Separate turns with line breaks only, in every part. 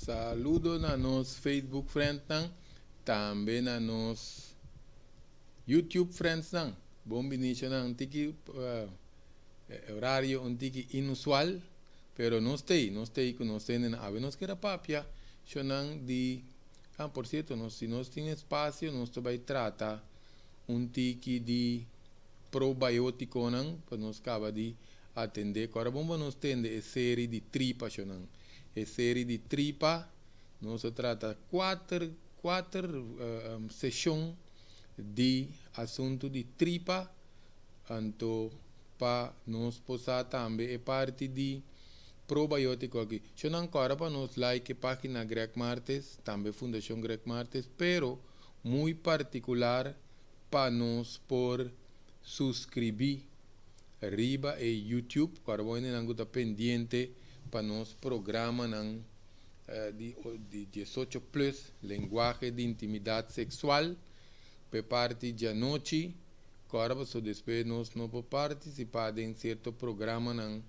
Saludo na nos Facebook friends, tambe na nos YouTube friends. Bon bini nan tiki horario un tiki inusual, pero nos ta ku nos tin awe nos ke papia, shonan, di. Ah, por sierto, nos, si nos tin espasio, nos ta bai trata un tiki di probiótikonan, pa nos kaba di atendé. Awor ban nos tende e serie di tripa, shonan. E serie di tripa, nos a trata kuater seshon di asuntu di tripa, anto pa nos por tambe e parti di probiótiko aki. Shonan, awor pa nos like página Greg Martes, tambe Fundashon Greg Martes, pero muy partikular pa nos por suskribí riba e YouTube, pa bo ta pendiente pa nos programanan di 18 plus, lenguahe di intimidat seksual, pa parti di anochi, awor bo despues nos no por partisipá den sierto programanan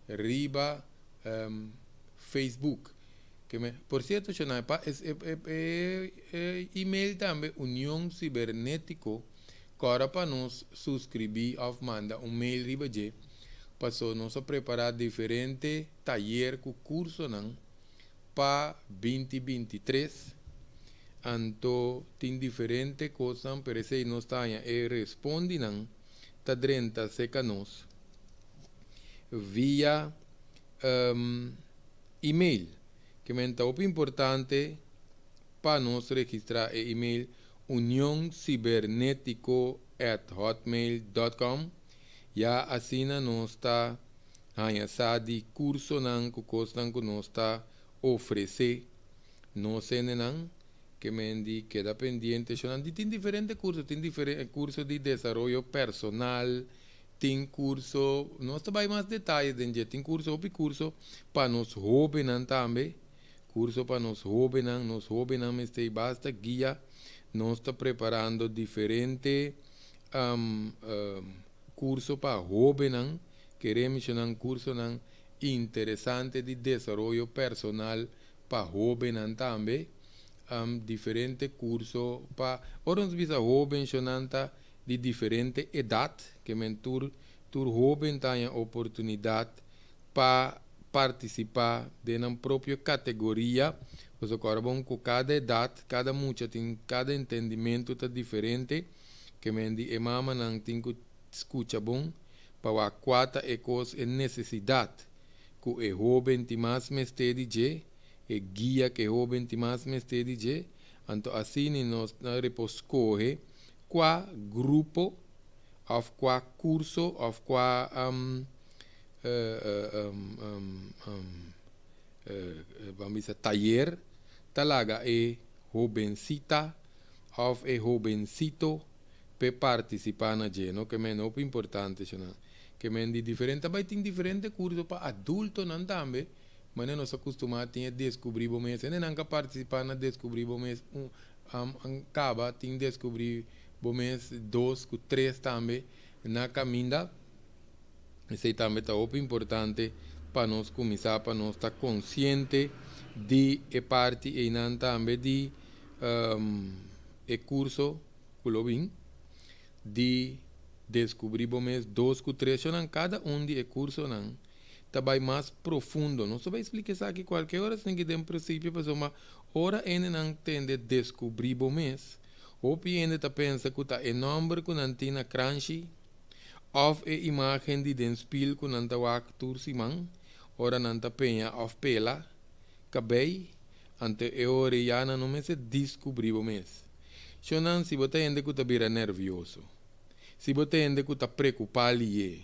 riba Facebook. Por sierto, pa e e-mail tambe Union Cibernético, awor pa nos suskribí òf manda un mail riba dje, pasó nos a prepará diferente tayer ku kursonan pa 2023. Anto tin diferente kos, pero esei nos ta e respondinan ta drenta serka nos via e-mail. Ke men ta importante pa nos registrá e e-mail unioncibernetico@hotmail.com. Ya asina nos ta haña sa di kursonan ku kosnan ku nos ta ofresé nos hendenan. Ke men di keda pendiente. Shonan, tin diferente kurso, tin diferente kurso di desaroyo personal, tin kurso, nos ta bai mas detaye den dje, tin kurso, hopi kurso pa nos hóbennan tambe, kurso pa nos hóbennan mester basta guia. Nos ta preparando diferente kurso pa hóbennan, ke menshoná kursonan interesante di desaroyo personal pa hóbennan tambe, diferente kurso pa ora nos bisa hóben, ta di diferente edat, ke men tur hóben tin oportunidat pa partisipá den nan propio kategoria. Awor bon, ku kada edat, kada mucha tin kada entendimentu ta diferente, ke men di e mamanan tin ku skucha bon pa kua ta e kos, e nesesidat ku e hóben tin mas mester di dje, e guia ku e hóben tin mas mester di dje. Anto asina nos por skohe kua grupo òf kua kurso òf kua ban bisa tayer ta laga e hobensita òf e hobensito pa partisipá na dje, no? Ke men importante, no? Ke men di diferente, bai tin diferente kurso pa adultonan tambe, mas nos a kustumá tin deskubrí bo mes, nan ka partisipá na deskubrí bo mes 1, kaba tin deskubrí bo mes 2 ku 3 tambe na kaminda. Esei tambe ta importante pa nos kuminsá, pa nos ta konsiente di e parti einan tambe di e kurso ku lo bin di deskubrí bo mes 2 ku 3. Kada un di e kursonan ta bai mas profundo. Nos ta bai splika esaki kualke ora, sin ku den prinsipio, pasobra ora nan tende deskubrí bo mes, hopi hende ta pensa ku ta e nòmber ku nan tin na kranshi òf e imágen di den spil ku nan ta wak tur siman ora nan ta peña òf pela kabei, anto e ora ya nan no mester deskubrí bo mes. Shonan, si bo ta hende ku ta bira nervioso, si bo ta hende ku ta preokupá lihe,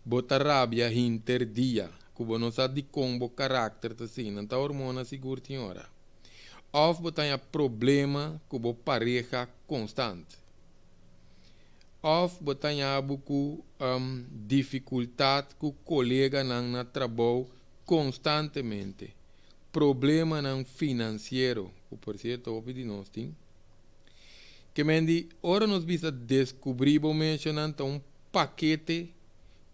bo ta rabia henter dia, ku bo no sa di kon bo karakter ta asina, ta hormona sigur tin ora. Òf bo tin problema ku bo pareha konstante. Òf bo tin ku difikultat ku koleganan na trabou konstantemente. Problemanan finansiero, ku por sierto, hopi di nos tin. Ke men di, ora nos bisa deskubrí bo mes, ta un pakete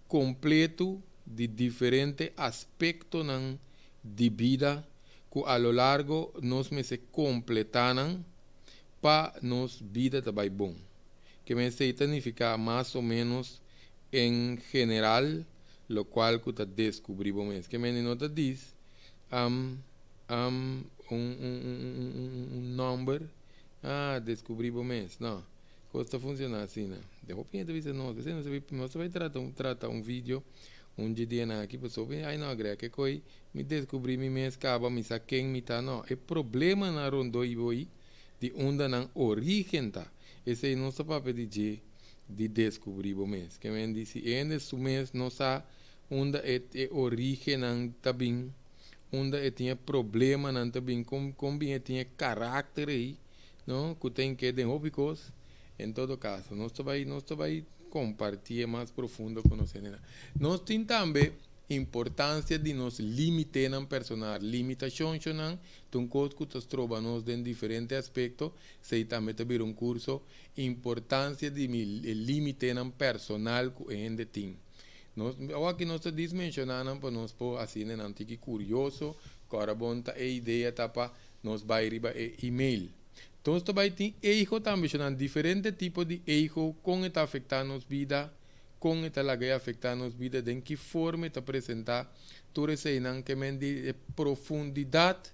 kompleto di diferente aspektonan di bida. ku a lo largo nos mester kompletá nan pa nos bida ta bai bon. Ke men esei ta nifiká mas o ménos en general lokual ku ta deskubrí bo mes. Ke men no ta dis un un nòmber, ah, deskubrí bo mes. No, kos ta funshoná asina. Den hopi hende ta bisa nos, p'esei nos nos ta bai trata un trata un video un dje dianan aki pasobra ay no agrega ke ko'i mi deskubrí mi mes kaba mi sa ken mi ta. No, e problemanan rondó i bo i di unda nan orígen ta. Esei nos ta papia di dje di deskubrí bo mes. Ke men di si hende su mes no sa unda e e orígennan ta bin, unda e tin e problemanan ta bin, kon kon bin e tin e karakter ei, no, ku ta hink'é den hopi kos. En todo kaso, nos ta bai nos ta bai kompartié mas profundo ku nos hendenan. Nos tin tambe importansia di nos límitenan personal. Limitashonshonan ta un kos ku ta stroba nos den diferente aspekto, esei tambe ta bira un kurso. Importansia di mi e límitenan personal ku e hende tin. Nos awor aki nos ta dis menshoná nan pa nos por hasi hendenan tiki kurioso, ku ora bon ta e idea ta pa nos bai riba e email. Nos ta bai tin ego tambe, shonan diferente tipo di ego, kon e ta afektá nos bida, kon e ta laga e afektá nos bida, den ki forma e ta presentá, tur eseinan ke men di e profundidat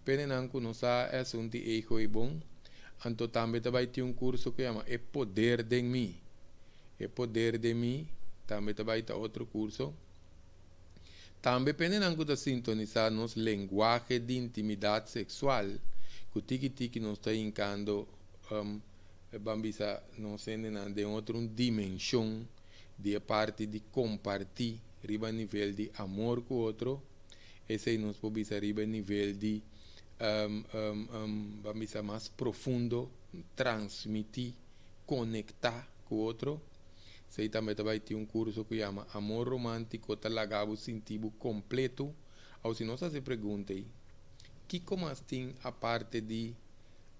penenan ku nos sa e asuntu di ego ei bon. Anto tambe ta bai tin un kurso ku yama E Poder den Mi. E Poder den Mi tambe ta bai ta otro kurso. Tambe pendenan ku ta sintonisá nos lenguahe di intimidat seksual, ku tiki tiki nos ta hinkando, ban bisa nos hendenan den otro un dimenshon di e parti di kompartí riba nivel di amor ku otro, esei nos por bisa riba e nivel di, ban bisa mas profundo, transmití, konektá ku otro. Esei tambe ta bai tin un kurso ku yama Amor Romántico ta laga bo sinti bo kompleto. Awo si nos hasi pregunta ei, kiko mas tin aparte di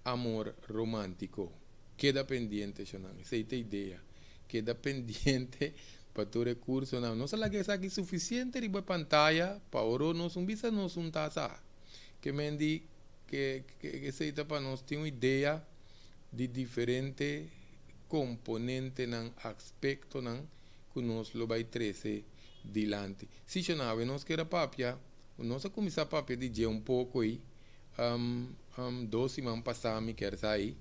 amor romántico? Keda pendiente shonnan, esei ta idea. Keda pendiente pa tur e kursonan. Nos a laga esaki sufisiente riba e pantaya pa oro nos un bisa nos un ta sa. Ke men di ke esei ta pa nos tin un idea di diferente komponentenan, aspektonan ku nos lo bai trese dilanti. Si Shonawe nos kier a papia, nos a kuminsá papia di dje un poko ei, dos siman pasá mi kier sa ei,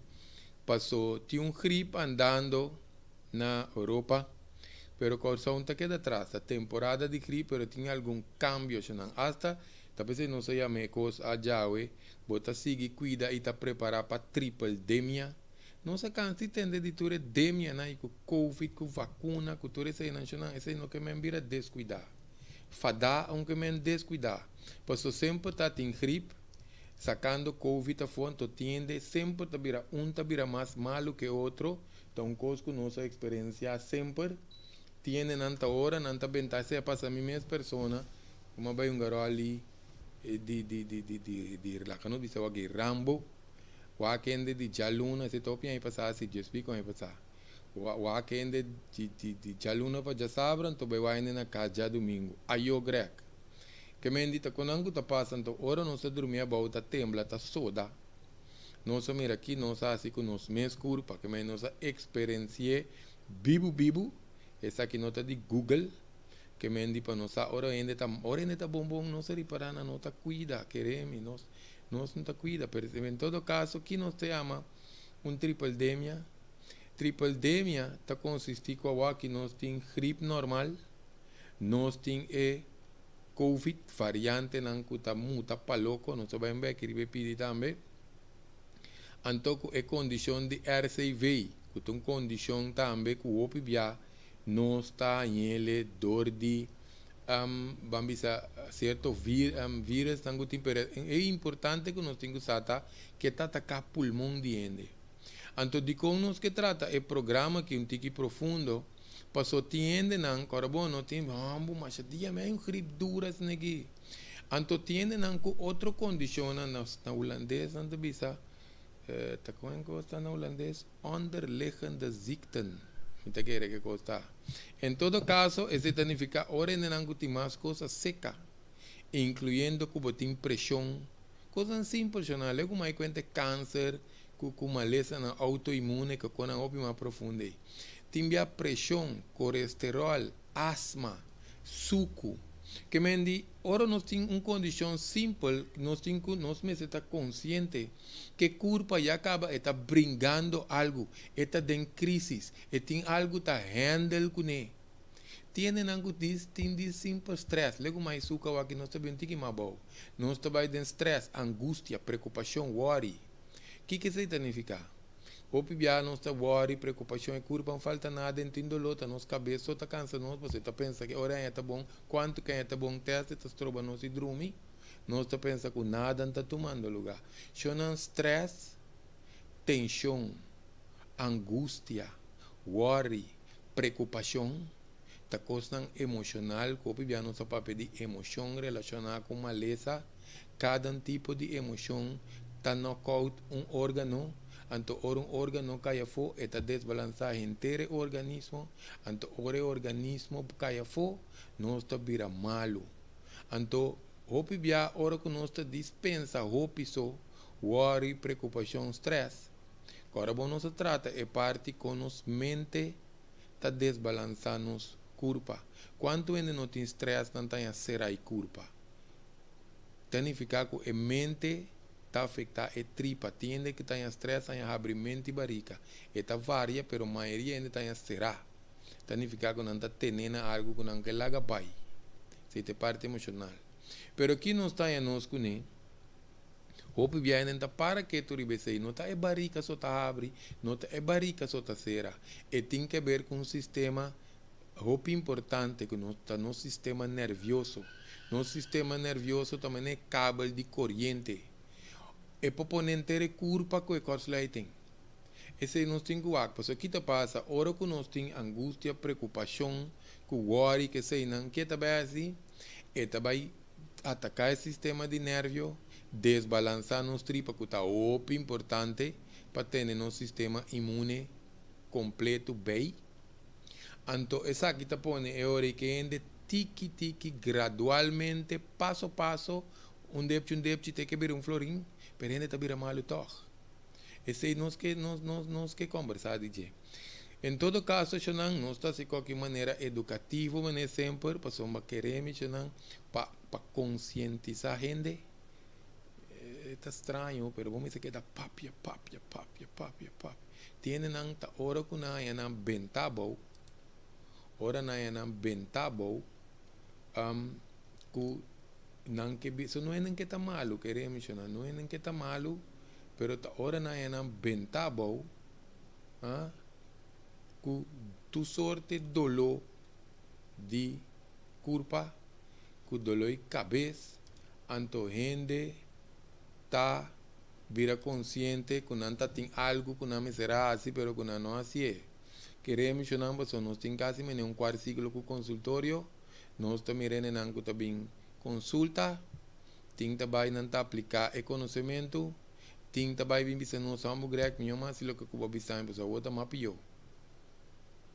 paso tin un grip andando na Europa, pero Kòrsou ta keda atras, ta temporada di grip pero tin algun kambio shonan, asta ta p'esei nos a yama e kos a djawe, bo ta sigui kuida i ta prepará pa tripledemia. Nos a cansa di tende di tur e demianan y cu covid, cu vacuna, cu tur eseinan shonan, esei no ke men bira descuida. Fada aunke men descuida. Paso semper ta tin grip, sacando covid afo, anto tiende semper ta bira un ta bira mas malo ke otro, ta un cos cu nos a experiencia semper. Tiende nan ta ora nan ta benta, esei a pasa mi mes persona, cu mi a bay un garoli di di di di di di laga nos bisa wak Rambo. Wak hende di djaluna, esei ta hopi aña pasá, si Dios piko aña pasá. Wak hende di di di djaluna pa djasabra, anto bai wak hende na kas djadumingu. Ayo Greg. Ke men di ta kon nan ku ta pasa, anto ora nos ta drumi abou ta tembla, ta soda. Nos a mira ki nos a hasi ku nos mes kurpa, ke men nos a eksperensi'é bibu bibu, esaki no ta di Google, ke men di pa nos sa ora hende ta ora hende ta bon bon nos a ripará nan no ta kuida, kere mi, nos Nos no ta cuida, pero en todo caso ki nos ta yama un tripledemia? Tripledemia ta consisti cu awor ki nos tin griep normal, nos tin e covid variantenan cu ta muta pa loco, nos ta bay un bek riba e pidi tambe, anto cu e condicion di RCV, cu ta un condicion tambe cu hopi bia nos ta hañele dor di ban bisa cierto virusnan cu tin, pero e importante cu nos tin cu sa ta ke ta ataca pulmon di hende. Anto dicon nos ke trata e programa aki un tiki profundo, paso tin hendenan cu ora bo no tin hambo masha dia mi hay un grip dura asina aki. Anto tin hendenan cu otro condicionnan na hulandes nan ta bisa ta con e cos ta na hulandes? Onderliggende ziekten, mi ta kere ke kos ta. En todo kaso, esei ta nifiká ora hendenan ku tin mas kos a seka, inkluyendo ku bo tin preshon. Kosnan simpel shona, legu mai kuenta kanser ku malesanan autoimmune ku konan hopi mas profundo ei. Tin bia preshon, kolesteròl, asma, suku. Ke men di ora nos tin un kondishon simpel nos tin ku nos mester ta konsiente ke kurpa ya kaba e ta bringando algu, e ta den krisis, e tin algu ta handle kuné. Tiendenan ku dis tin di simpel stress, legu mai suka wak nos ta bin tiki mas abou. Nos ta bai den stress, angustia, preokupashon, worry. Kiko esei ta nifiká? Hopi bia nos ta worry, preokupashon, e kurpa no falta nada, en tin doló, ta nos kabes so ta kansa nos, pasobra ta pensa ku ora aña ta bon, kuantu ku aña ta bon, tèst ta stroba nos di drumi. Nos ta pensa ku nada no ta tumando lugá. Shonnan stress, tenshon, angustia, worry, preokupashon, ta kosnan emoshonal ku hopi bia nos ta papia di emoshon relashoná ku malesa. Kada un tipo di emoshon ta knockout un órgano, anto ora un órgano kai afó e ta desbalansá henter e organismo, anto ora e organismo kai afó nos ta bira malu. Anto hopi bia ora ku nos ta dispensa hopi so, worry, preokupashon, stress, ora bo nos ta trata e parti kon nos mente ta desbalansá nos kurpa. Kuantu hende no tin stress nan ta haña será e kurpa? Ta nifiká ku e mente ta afektá e tripa. Tin hende ku ta haña stress haña habri mente i barika. E ta varia, pero mayoria hende ta haña será. Ta nifiká ku nan ta tene na algu ku nan ke laga bai. Esei ta e parti emoshonal. Pero aki nos ta haña nos kuné. Hopi biaha nan ta para ketu riba esei. No ta e barika so ta habri, no ta e barika so ta sera. E tin ke ber ku un sistema hopi importante ku nos ta nos sistema nervioso. Nos sistema nervioso ta manera e kabel di koriente. E por pone henter e kurpa ku e kortsluiting. Esei nos tin ku wak. Pasobra ki ta pasa ora ku nos tin angustia, preokupashon, ku wòri, ku eseinan, ke ta bai hasi? E ta bai ataká e sistema di nervio, desbalansá nos tripa ku ta hopi importante pa tene nos sistema inmune kompleto bei. Anto esaki ta pone e ora ku hende tiki tiki gradualmente, paso paso, un depchi un depchi te ke bira un florin, pero hende ta bira malu tòg. Esei nos ke nos nos nos ke kombersá di dje. En todo kaso shonnan nos ta hasi koki manera edukativo manera semper pasobra kere mi shonnan pa pa konsientisá hende. E ta straño pero bo mester keda papia papia papia papia papia. Tin hendenan ta ora ku nan haña nan bentá abou, ora nan haña nan bentá abou ku nan ke bisa no hende ke ta malu kere mi shonnan no hende ke ta malu pero ta ora nan haña nan bentá abou ku tur sorte doló di kurpa, ku doló di kabes, anto hende ta bira konsiente ku nan ta tin algu ku nan mester a hasi pero ku nan no hasié. Kere mishonnan pasobra nos tin kasi mene un kuart siglo ku konsultorio, nos ta mira hendenan ku ta bin konsulta, tin ta bai nan ta apliká e konosementu. Tin ta bai bin bisa nos homber Greg mi no hasi loke ku bo a bisa mi pasobra awor ta mas pió.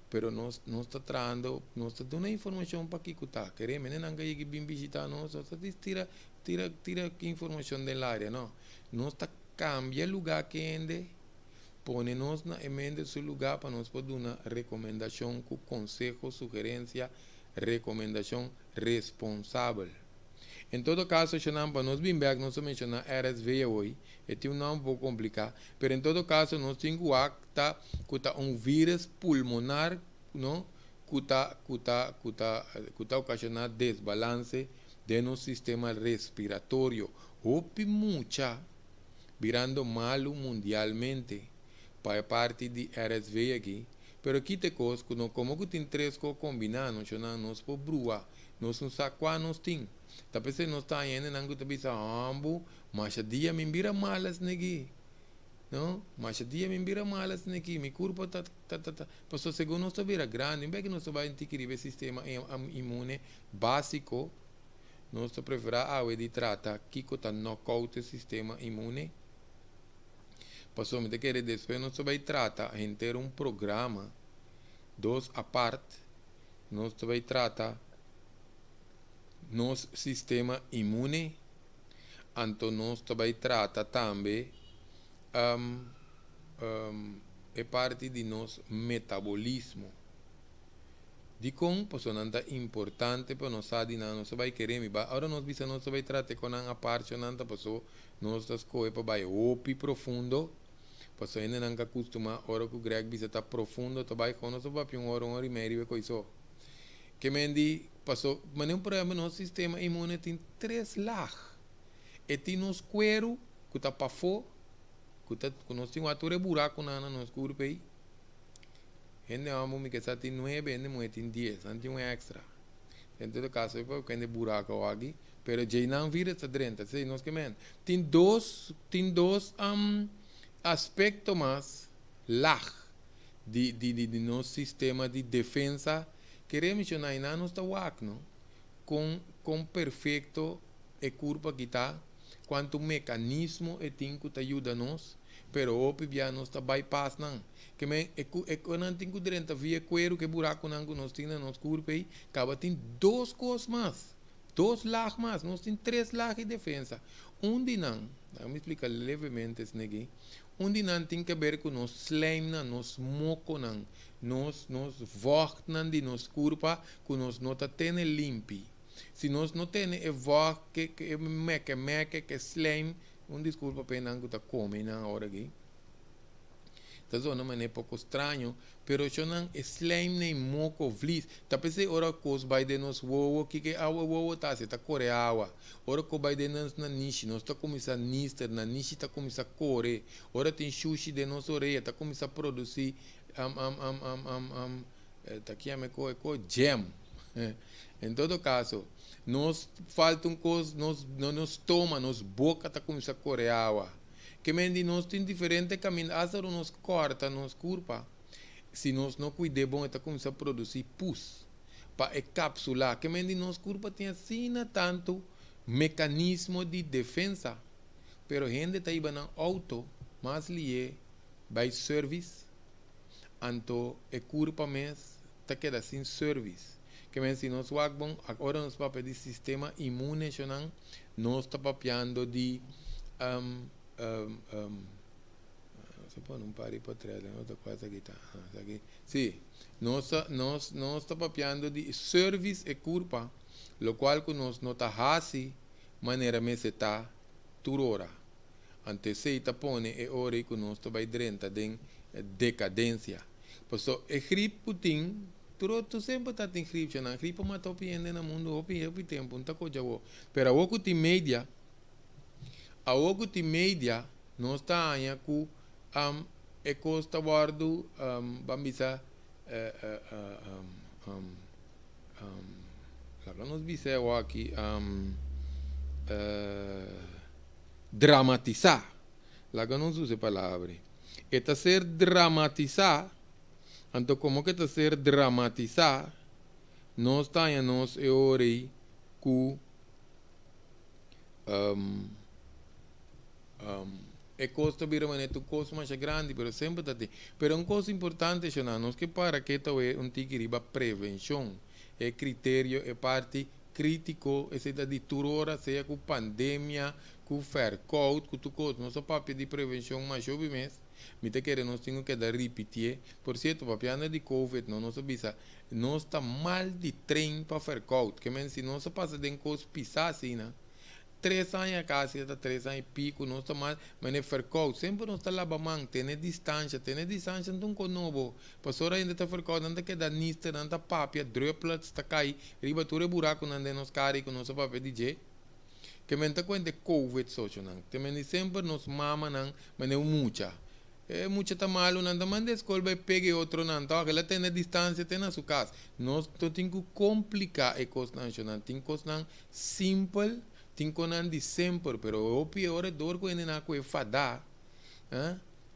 Pero nos nos ta trahando nos ta duna informashon pa kiko ta kere mene nan ka yega bin bishita nos nos ta tira tira tira informashon den laria no. Nos ta kambia lugá ke hende pone nos na e mente su lugá pa nos por duna rekomendashon ku konseho sugerensia rekomendashon responsabel. En todo caso shonan pa nos bin bek nos a menciona RSV awoy, e tin un nomber poco complica, pero en todo caso nos tin cu wak ta cu ta un virus pulmonar no cu ta cu ta cu ta cu ta ocasiona desbalance den nos sistema respiratorio. Hopi mucha birando malu mundialmente pa e parti di RSV aki, pero kita e cos cu no como cu tin tres co combina no shonan nos por brua. Nos no sa kua nos tin. Ta p'esei nos ta haña hendenan ku ta bisa, Hòmbu, masha dia mi bira mal asina-ki. No, masha dia mi bira mal asina-ki. Mi kurpa ta, ta, ta, ta. Pasobra segun nos ta bira grandi, un bes ku nos ta bai tiki riba e sistema inmune básiko, nos ta preferá awe di trata kiko ta nòkout e sistema inmune. Pasobra mi ta kere despues nos ta bai trata henter un programa, dos apart. Nos ta bai trata nos sistema inmune. Anto nos ta bai trata tambe e parti di nos metabolismo. Dikon? Pasobra nan ta importante pa nos sa di nan. Nos ta bai kere mi ba ora nos bisa nos ta bai trata ku nan apart nan ta paso nos ta skohe pa bai hopi profundo, pasobra hendenan ka kustumá ora ku Greg bisa ta profundo ta bai kon nos ta papia un ora, un ora i medio riba e koiso. Ke men di paso manera por ehempel nos sistema inmune tin tres lag. E tin nos kueru ku ta pafó ku ta ku nos tin wak tur e burakunan na nos kurpa ei. Hende homber mi ke sa tin nuebe, hende muhe tin dies, nan tin un extra. En todo caso e por kende buraco awaki, pero djei nan virus ta drenta, esei nos ke men. Tin dos aspecto mas lag di nos sistema di defensa. Kere menciona nan nos ta wak, no? Con perfecto e curpa aki ta, cuanto mecanismo e tin cu ta yuda nos, pero hopi bia nos ta bypass nan. Ke men e nan tin ku drenta via kueru, ke burakunan ku nos tin na nos kurpa ei, kaba tin dos kos mas, dos lag mas, nos tin tres lag di defensa. Un di nan, laga mi splika levemente esaki, un di nan tin ke ber ku nos slijmnan, nos mokonan, nos vochtnan di nos kurpa ku nos no ta tene limpi. Si nos no tene e vocht ke meke meke ke slijm, un disculpa pa nan ku ta kome nan ora aki. Ta zona manera poko straño, pero nan e slijm nei moko vlies. Ta p'esei ora kos bai den nos wowo, kiko awa wowo ta hasi? Ta kore awa. Ora ku bai den nos nanishi, nos ta kuminsá nister, nanishi ta kuminsá kore. Ora tin shushi den nos orea, ta kuminsá produsí ta kiame ko jam. En todo kaso, nos falta un kos, nos no nos stoma, nos boka ta kuminsá kore awa. Ke men di nos tin diferente kaminda, asta ora nos korta nos kurpa, si nos no kuid'é bon, e ta kuminsá produsí pus pa e kapsulá. Ke men di nos kurpa tin asina tantu mekanismo di defensa, pero hende ta hiba nan outo mas lié bai service, anto e kurpa mes ta keda sin service. Ke men si nos wak bon, ora nos papia di sistema inmune nan, nos ta papiando di se pone un pari pa tres, otro cosa aki ta, aki. Si, nos ta papiando di service e kurpa, lokual ku nos no ta hasi manera mester ta tur ora. Anto esei ta pone e ora ku nos ta bai drenta den dekadensia. Paso e grip ku tin, tur tu semper ta tin grip, nan grip a mata hopi hende na mundu hopi hopi tempu, no ta kocha awo. Pero awo ku tin media, awo ku tin media, nos ta haña ku e kos ta wòrdu ban bisa laga nos bisa awo aki dramatisá. Laga nos usa e palabra. E ta ser dramatisá, anto komo ku ta ser dramatisá, nos ta haña nos e ora ei ku e kos ta bira manera tur kos masha grandi, pero semper ta tin. Pero un kos importante, shona, nos ke para ke ta un tiki riba prevenshon. E kriterio, e parti krítiko, esei ta di tur ora, sea ku pandemia, ku verkoud, ku tur kos. Nos a papia di prevenshon masha hopi mes. Mi ta kere nos tin ku keda ripitié. Por sierto, papiando di COVID, no, nos a bisa, nos ta mal di train pa verkoud. Ke men si nos a pasa den kos pisá asina, 3 aña kasi, ta 3 aña i piko, nos ta mal, manera verkoud, semper nos ta laba man, tene distansia no ta un kos nobo. Pasobra ainda ta verkoud, nan ta keda nister, nan ta papia, droplets ta kai riba tur e burakunan den nos kara i ku nos a papia di dje. Ke men ta kuenta e COVID sosionan. Te men di semper nos mamanan manera un mucha. E mucha ta malu, nan ta manda e skol bai pega e otronan, tòg el a tene distansia te na su kas. Nos no tin ku kompliká e kosnan shonnan. Tin kosnan simpel, tin kosnan di semper, pero hopi ora dor ku hende nan a kohe fadá,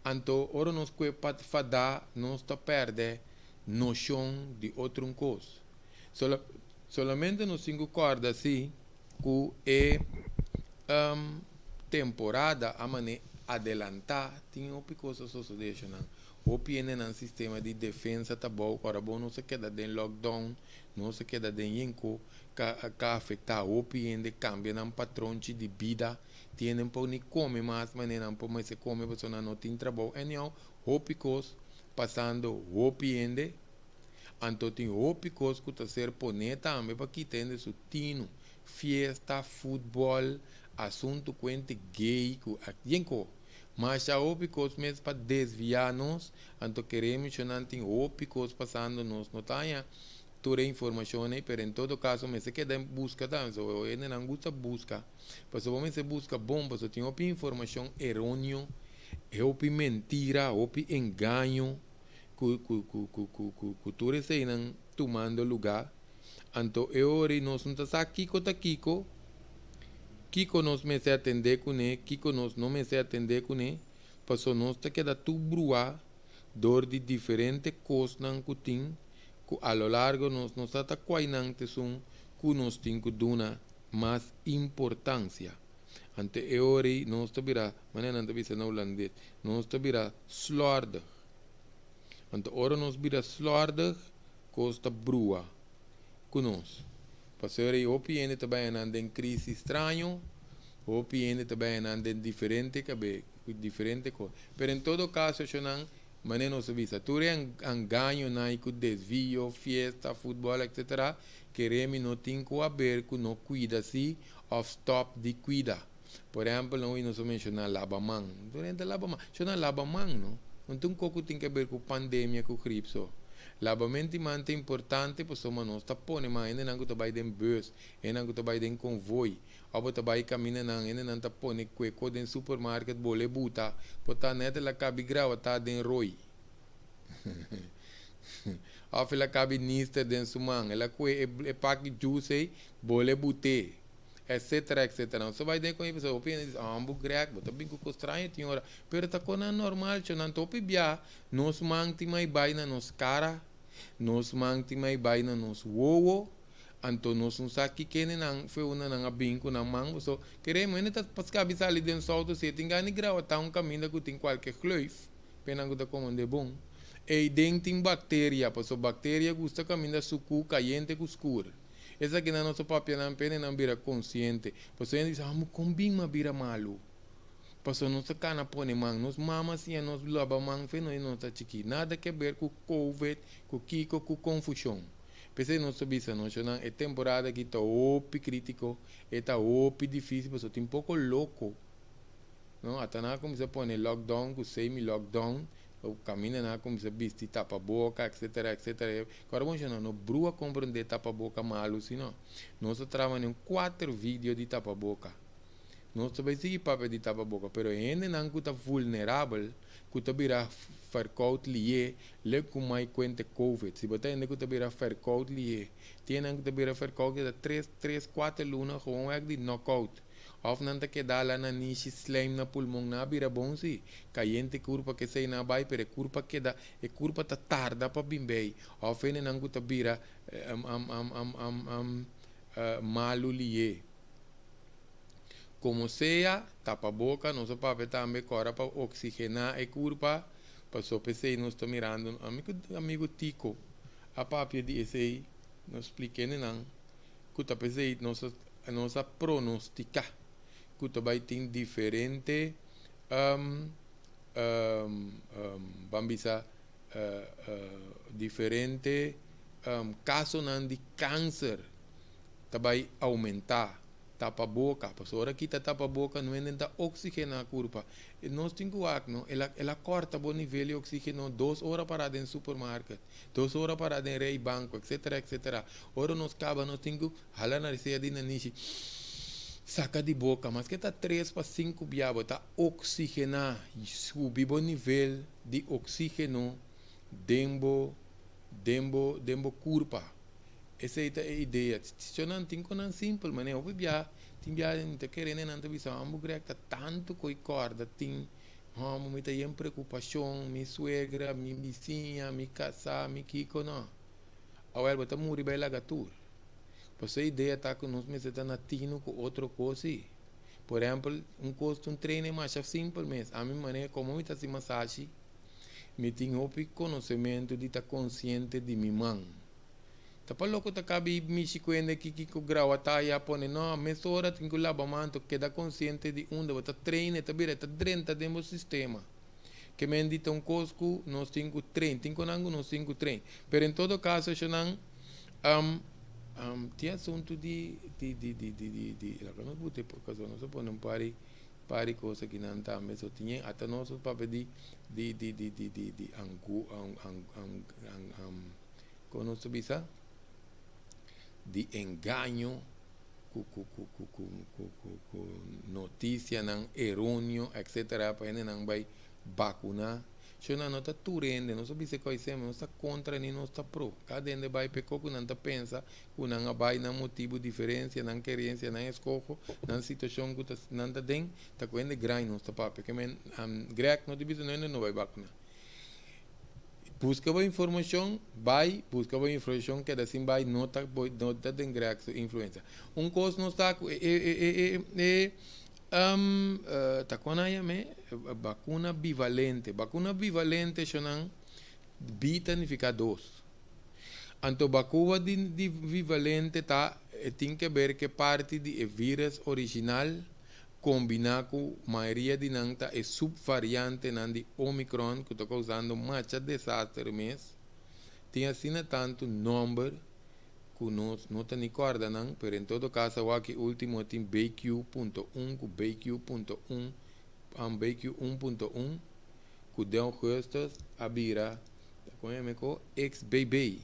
anto ora nos kohe fadá nos ta pèrdè noshon di otro un kos. Solamente nos tin ku kòrda si ku e temporada a manera adelantá, tin hopi kos a sosodé shonnan. Hopi hende nan sistema di defensa ta abou, ora bo nos a keda den lockdown, nos a keda den yenko, ka afektá hopi hende, kambia nan patronchi di bida. Tin hende por ni kome mas manera nan por mester kome pasobra nan no tin trabou. Anyhow, hopi kos pasando hopi hende. Anto tin hopi kos ku ta ser poné tambe pa kita hende su tinu. Fiesta, futbòl, asuntu kuente gay ku yen ko. Masha hopi kos mes pa desviá nos. Anto kere mishonnan tin hopi kos pasando nos no ta haña tur e informashon ei, pero en todo kaso mester keda buska tambe. So hendenan gusta buska. Pasobra bo mester buska bon pasobra tin hopi informashon eróneo, hopi mentira, hopi engaño. Ku ku ku ku ku ku ku tur eseinan tumando lugá, anto e ora ei nos no ta sa kiko ta kiko, kiko nos mester atendé kuné, kiko nos no mester atendé kuné, pasobra nos ta keda tur bruá dor di diferente kosnan ku tin ku a lo largo nos no sa ta kuainan ta esun ku nos tin ku duna mas importansia. Anto e ora ei nos ta bira, manera nan ta bisa na hulandes, nos ta bira slòrdig. Anto ora nos bira slòrdig, kos ta brua ku nos. Pasobra ei hopi hende ta bai nan den krísis straño, hopi hende ta bai nan den diferente kabe, diferente kos. Pero en todo kaso, shonnan, manera nos a bisa, tur e angañonan ei ku desvio, fiesta, futbòl, etsetera, kere mi no tin ku haber ku no kuida si òf stòp di kuida. Por ehempel, hoy nos a menciona laba man. Tur hende ta laba man. Yo no laba man, no. No tin un kos ku tin ke ber ku pandemia, ku grip so. Labamento di man ta importante pasobra nos ta pone man hendenan ku ta bai den bus, hendenan ku ta bai den konvoi, òf bo ta bai kamindanan, hendenan ta pone kueko den supermarket bole buta, por ta nèt el a kabi grawatá den roi. Òf el a kabi nister den su man, el a kue e paki juice ei, bole but'é. Etcetera etcetera nos ta bai den con pasobra hopi hende di ah bo Greg bo ta bin cu cos straño tin ora pero ta conan normal cho nan ta hopi bia nos man tin mai bai na nos cara nos man tin mai bai na nos wowo anto nos no sa kikende nan fe unda nan a bin cu nan man pasobra keremo hende ta paskabi sali den su auto si e tin gana di grawa ta un caminda cu tin cualke gleuf pe nan cu ta comende bon ey den tin bacteria pasobra bacteria gusta caminda sucu cayente cu scur. Esakinan nos a papia nan p'e nan bira konsiente. Pasobra hende bisa, Amo kon bin m'a bira malu? Pasobra nos ta kana pone man. Nos mama siña nos laba man fe nos nos ta chikí. Nada ke ber ku covid, ku kiko, ku konfushon. P'esei nos ta bisa noshonnan e temporada aki ta hopi kritiko, e ta hopi difísil pasobra tin poko loko. No, ata nan a kuminsá pone lockdown ku semi lockdown. Kaminda nan a kuminsá bisti tapaboka etcetera etcetera. Kòrda bon shona no brua komprendé tapaboka malu sino. Nos a traha manera un kuater video di tapaboka. Nos ta bai sigui papia di tapaboka pero e hendenan ku ta vulnerabel ku ta bira fèrkout lié lek ku mai kuente covid. Si bo ta hende ku ta bira fèrkout lié tin hendenan ku ta bira fèrkout keda tres tres kuater luna gewoonweg di nòkout. Of nan ta keda la na nishi slijm na pulmon nan a bira bon si. Kayente kurpa kesei nan a bai pero e kurpa keda e kurpa ta tarda pa bin bei. Of hendenan ku ta bira malu lié. Komo sea tapa boka nos a papia tambe kòrda pa oksigená e kurpa pasobra p'esei nos ta mirando ami ku amigu Tico a papia di esei nos splik'é nan ku ta p'esei nos a nos a pronostica cu ta bay tin diferente ban bisa diferente casonan di cancer ta bay aumenta tapa boca pasobra ora kita tapa boca no hende ta oxigena curpa nos tin cu wak no el a corta bo nivel di oxigeno dos ora para den supermarket dos ora para den rey banco etcetera etcetera ora nos caba nos tin cu Hala na risea di nanishi, saka di boka, maske ta tres pa sinku bia bo ta oksigená, subi bo nivel di oksígeno den bo den bo den bo kurpa. Esei ta e idea. Sho nan tin ku nan simpel manera hopi bia tin bia mi ta kere nan ta bisa homber Greg ta tantu ku e kòrda tin homber mi ta yen preokupashon mi suegra mi bisiña mi kasá mi kiko no. Awel bo ta muri bai laga tur. Pasobra e idea ta ku nos mester ta na tinu ku otro kos si. Por ehèmpel, un kos un training masha simpel mes. Ami manera komo mi ta hasi masashi, mi tin hopi konosementu di ta konsiente di mi man. Ta pa loko ta kabi mishi ku hende ki kiko grawatá ya pone no mesora tin ku laba man to keda konsiente di unda bo ta train e ta bira e ta drenta den bo sistema. Ke men di ta un kos ku nos tin ku train tin konan ku nos tin ku train pero en todo kaso eshonan tin asuntu di di di di di di di laga nos buta e pasobra nos a pone un par di par di kos akinan tambe so tin e ata nos a papia di di di di di di di angu kon nos ta bisa di engaño ku ku ku ku ku ku ku ku notisianan eronio etcetera pa hendenan bai bakuná. Shona no ta tur hende, nos a bisa e kos semper, nos ta kontra ni nos ta pro. Kada hende bai pa e kos ku nan ta pensa ku nan a bai, nan motibu, diferensia, nan kerensia, nan eskoho, nan situashon ku ta nan ta den, ta ku hende grai nos ta papia. Ke men Greg no ta bisa no hende no bai bakuná. Buska bo informashon, bai, buska bo informashon, keda sin bai, no ta no ta den Greg su influensia. Un kos nos ta ku e e e e e ta kon a yam'é? Bakuna bivalente. Bakuna bivalente eshonan bi ta nifiká dos. Anto bakuba di di bivalente ta e tin ke ber ke parti di e vírus original kombiná ku mayoria di nan ta e supvariantenan di Omicron ku ta kousando macha desaster mes. Tin asina tantu nòmber ku nos no ta ni kòrda nan, pero en todo kaso awaki último tin BQ punto un ku BQ punto un, BQ un punto un ku den ougùstùs a bira ta kon yama e ko? XBB.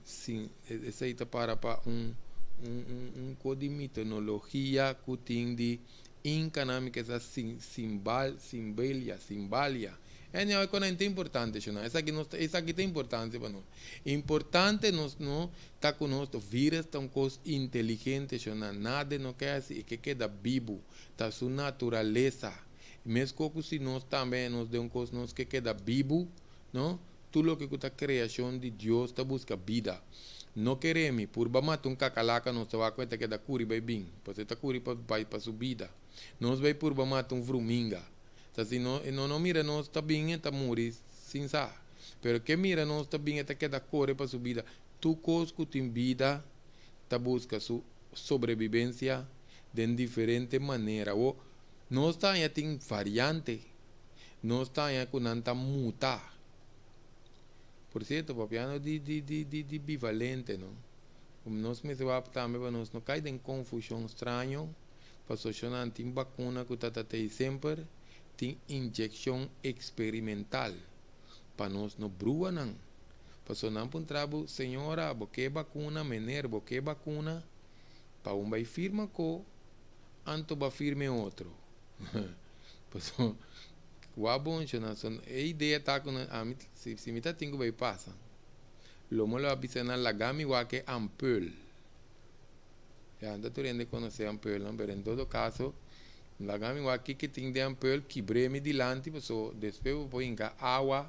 Sin esei ta para pa un un un ko di mitonologia ku tin di inkanan mi kesa simbal simbelia simbalia anyhow e konan ta importante shona esaki nos esaki ta importante pa nos importante nos no ta ku nos virus ta un kos inteligente shona nada e no ke hasi e ke keda bibu ta su naturalesa meskos ku si nos tambe nos den un kos nos ke keda bibu no Tur loke ku ta kreashon di Dios ta buska bida. No kere mi, purba mata un kakalaka nos ta wak ku e ta keda kuri bai bin, pasobra e ta kuri pa bai pa su bida. Nos bai purba mata un vruminga. Ta si no e no no mira nos ta bin e ta muri sin sa. Pero ke mira nos ta bin e ta keda kore pa su bida. Tur kos ku tin bida ta buska su sobrebibensia den diferente manera. Awor, nos ta haña tin variante. Nos ta haña ku nan ta muta. Por sierto, papiando di di di di di bivalente, no? Nos mester wak tambe pa nos no kai den konfushon straño, pasobra nan tin bakuna ku ta ta tei semper, tin inyekshon eksperimental pa nos no brua nan. Pasobra nan puntra bo, señora, bo ke bakuna, mener, bo ke bakuna? Pa un bai firma ko, anto bo a firma e otro. Paso wak bon shona so e idea ta ku ami si si mi ta tin ku bai pasa lo mo lo a bisa nan laga mi wak e ampul ya no ta tur hende konosé ampul no pero en todo kaso laga mi wak kiko tin den ampul kibr'é mi dilanti paso despues bo por hinka awa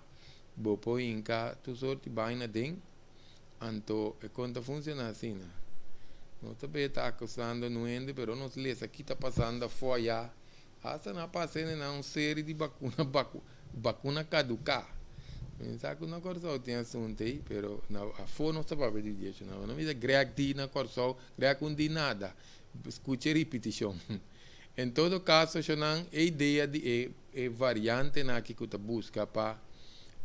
bo por hinka tur sorti baina den anto e kon ta funshoná asina no ta bay ta akusando nu hende pero nos lesa ki ta pasando afó ayá Hasta nan a pasa hende nan un seri di bakuna bakuna kaduká. Mi sa ku na Kòrsou tin asuntu ei, pero na afó nos ta papia di diesho. Nan no bisa Greg di na Kòrsou, Greg un di nada. Skucha e ripitishon. En todo kaso shonnan e idea di e e variantenan aki ku ta buska pa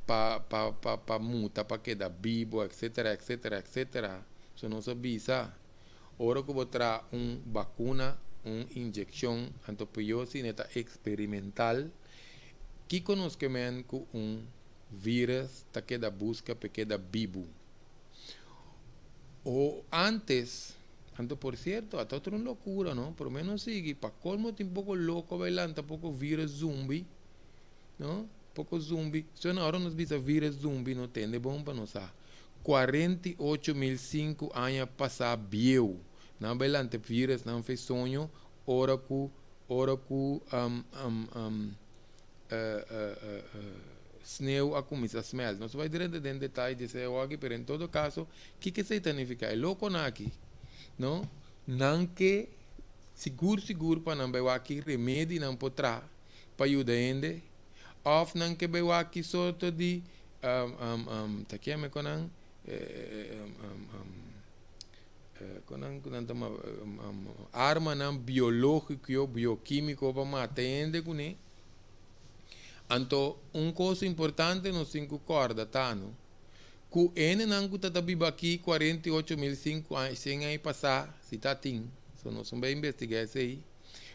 pa pa pa pa muta pa keda bibo etcetera etcetera etcetera. So nos a bisa. Ora ku bo traha un bakuna, un inyekshon, anto pió si ne ta eksperimental, kiko nos ke men ku un vírus ta keda buska p'e keda bibu? O ántes, anto por sierto, a ta otro un lokura no, promé nos sigui, pa kolmo tin poko loko bai lanta poko vírus zumbi, no, poko zumbi, so na ora nos bisa vírus zumbi no tende bon pa nos sa. 48.005 aña pasá bieu. Nan bai lanta virus nan fe soño ora ku ora ku sneu a kuminsá smelt. Nos bai drenta den detaye di esei awor pero en todo kaso kiko esei ta nifiká? E lokonan aki no nan ke sigur sigur pa nan bai wak ki remedi nan por traha pa yuda hende òf nan ke bai wak ki sorto di ta kieme ku nan? Kon nan ku nan ta armanan biológiko, biokímiko pa mata hende kuné. Anto un kos importante nos tin ku kòrda ta no, ku hendenan ku ta ta biba aki 48,500 aña pasá, si ta tin, so nos no bai investigá esei,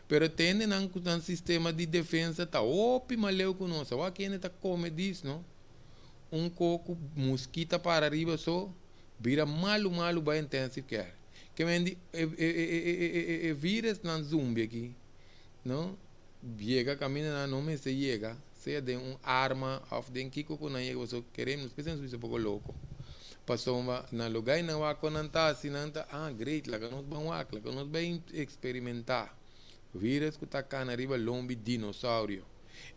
pero te hendenan ku nan sistema di defensa ta hopi mas leu ku nos. Awor aki hende ta kome dis no, un ko ku muskita para riba so, Bira malu malu bai intensive care. Ke men di e e e e e e e virusnan zumbi aki no yega kaminda nan no mester yega sea den un arma of den kiko ku nan yega pasobra kere nos pensa nos bisa poko loko pasobra na luga ei nan wak kon nan ta hasi nan ta ah great laga nos ban wak laga nos bai eksperimenta virus ku ta kana riba lombi dinosaurio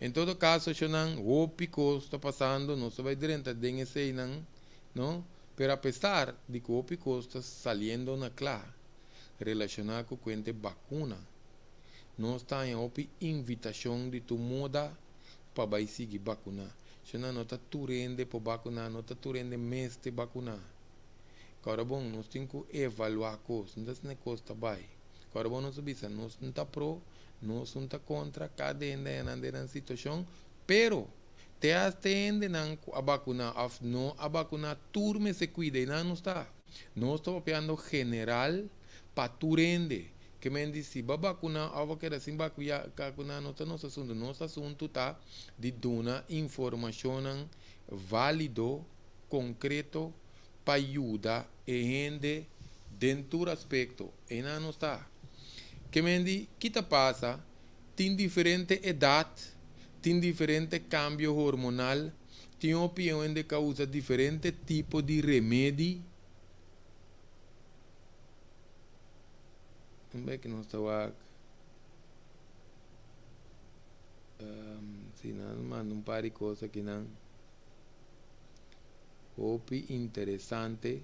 en todo kaso shownan hopi kos ta pasando nos ta bai drenta den eseinan. No, pero apesar di ku hopi kos ta saliendo na kla relashoná ku kuente bakuna, nos ta haña hopi invitashon di tur moda pa bai sigui bakuná. Shona no ta tur hende por bakuná, no ta tur hende mester bakuná. Kòrda bon, nos tin ku evaluá kos, no ta asina kos ta bai. Kòrda bon nos a bisa, nos no ta pro, nos no ta kontra, kada hende a nan den nan situashon, pero. Te hasta e hendenan ku a bakuná òf no a bakuná tur mester kuida i nan no sta. Nos ta papiando general pa tur hende. Ke men di si bo a bakuná òf bo keda sin bakuná no ta nos asuntu. Nos asuntu ta di duna informashonnan válido, konkreto pa yuda e hende den tur aspekto. Einan nos ta. Ke men di ki ta pasa? Tin diferente edat, tin diferente kambio hormonal, tin hopi hende ka usa diferente tipo di remedi. Un bek nos ta wak si nan manda un par di kos akinan hopi interesante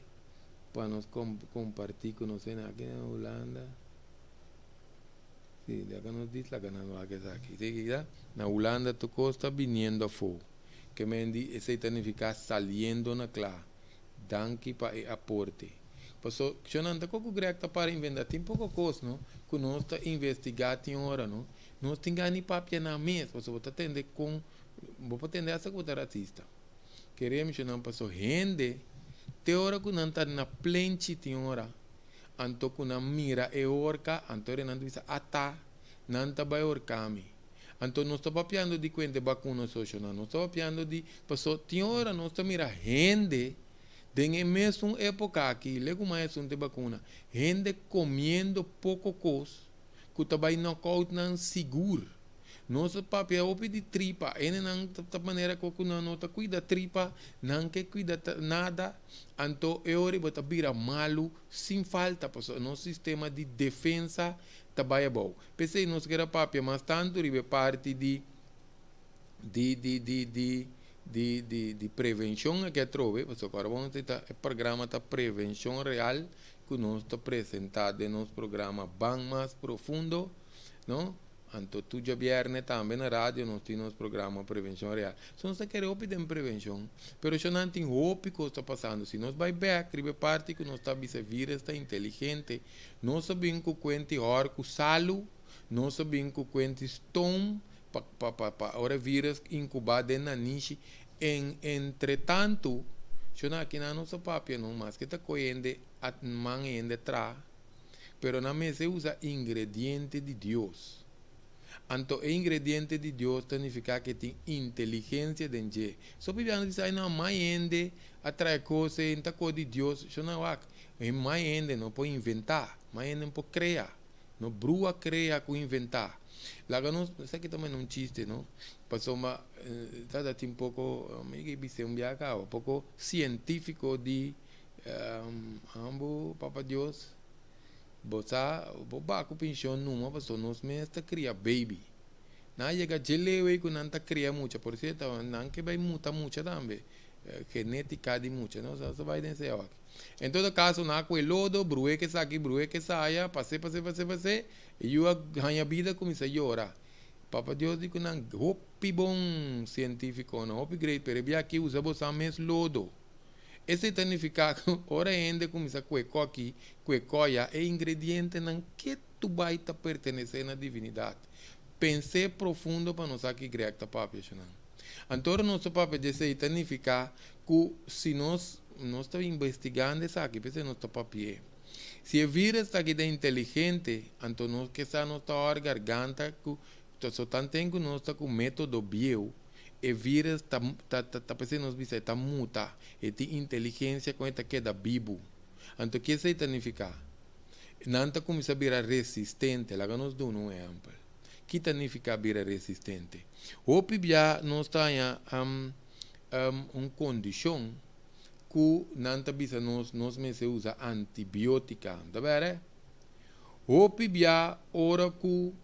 pa nos komparti ku nos hende aki na Hulanda. Sí, ya que nos dice la que no que esaki. Sí, que ya na Hulanda tu kos ta biniendo afó. Ke men di esei ta nifiká saliendo na kla. Danki pa e aporte. Paso shonnan ta koko Greg ta para inventá. Tin poko kos no ku nos ta investigá tin ora no. Nos tin gana di papia nan mes paso bo ta tende kon bo por tende asta ku bo ta rasista. Kere mi shonnan paso hende te ora ku nan ta na plenchi tin ora. Anto ku nan mira e horka, anto nan ta bisa, Ata, nan ta bai horka mi. Anto nos ta papiando di kuente bakuna soshonan, nos ta papiando di, paso tin ora nos ta mira hende den e mesun epoka aki, legu mas esun te bakuna, hende komiendo poko kos ku ta bai knockout nan sigur. Nos a papia hopi di tripa, hendenan ta manera ku nan no ta kuida tripa, nan ke kuida nada, anto e ora bo ta bira malu sin falta pasobra nos sistema di defensa ta bai abou. P'esei nos keda papia mas tantu riba e parti di di di di di di di di prevenshon aki atrobe, pasobra ku ora bo ta e programa ta prevenshon real ku nos ta presenta den nos programa Ban Mas Profundo, no? Anto tur djabierne tambe na radio nos tin nos programa Prevencion Real. So nos ta kere hopi den prevencion, pero esho nan tin hopi cos ta pasando. Si nos bay bek riba e parti cu nos ta bisa virus ta inteligente, nos a bin cu cuenti hor cu salu, nos a bin cu cuenti stoom pa pa pa pa ora e virus incuba den nanishi. En entretanto, esho nan aki nan nos a papia no, maske ta coy hende a man hende tra. Pero nan mester usa ingrediente di Dios. Anto e ingrediente di Dios ta nifiká ku e tin inteligensia den dje. So Biblia no bisa, no, mai hende a trae kos ei, no ta kos di Dios. Sho nan wak, e mai hende no por inventá, mai hende no por krea. No brua krea ku inventá. Laga nos, esaki ta manera un chiste, no? Pasobra ta tin poko, mi ke bis'é un biaha kaba, poko sientífiko di Ambo papa Dios bo sa bo ba ku penshon numa paso nos mes ta kria baby nan a yega dje leu ei ku nan ta kria mucha por sierto nan ke bai muta mucha tambe genetica di mucha no sa bai den esei awaki en todo caso nan a kohe lodo bruhe ke esaki bruhe ke esaya pase pase pase pase e yu a haña bida kuminsa yora papa Dios di ku nan hopi bon cientificonan hopi great pero e biaha aki usa bo sa mes lodo. Esei ta nifiká ku ora hende kuminsá kue koki, kue koya, e ingredientenan ketu bai ta pertenesé na divinidat. Pens'é profundo pa nos sa ki Greg ta papia, shunan. Anto ora nos ta papia di esei ta nifiká ku si nos nos ta investigando esaki p'esei nos ta papi'é. Si e vírus ta aki ta inteligente, anto nos ke sa nos ta hòr garganta ku so tanten ku nos ta ku método bieu. E virus ta ta ta p'esei nos bisa e ta muta, e tin inteligensia kon e ta keda bibu. Anto ke esei ta nifiká? Nan ta kuminsá bira resistente. Laga nos duna un ehèmpel. Ki ta nifiká bira resistente? Hopi bia nos ta haña un kondishon ku nan ta bisa nos nos mester usa antibiótika. Ta bèrè? Hopi bia ora ku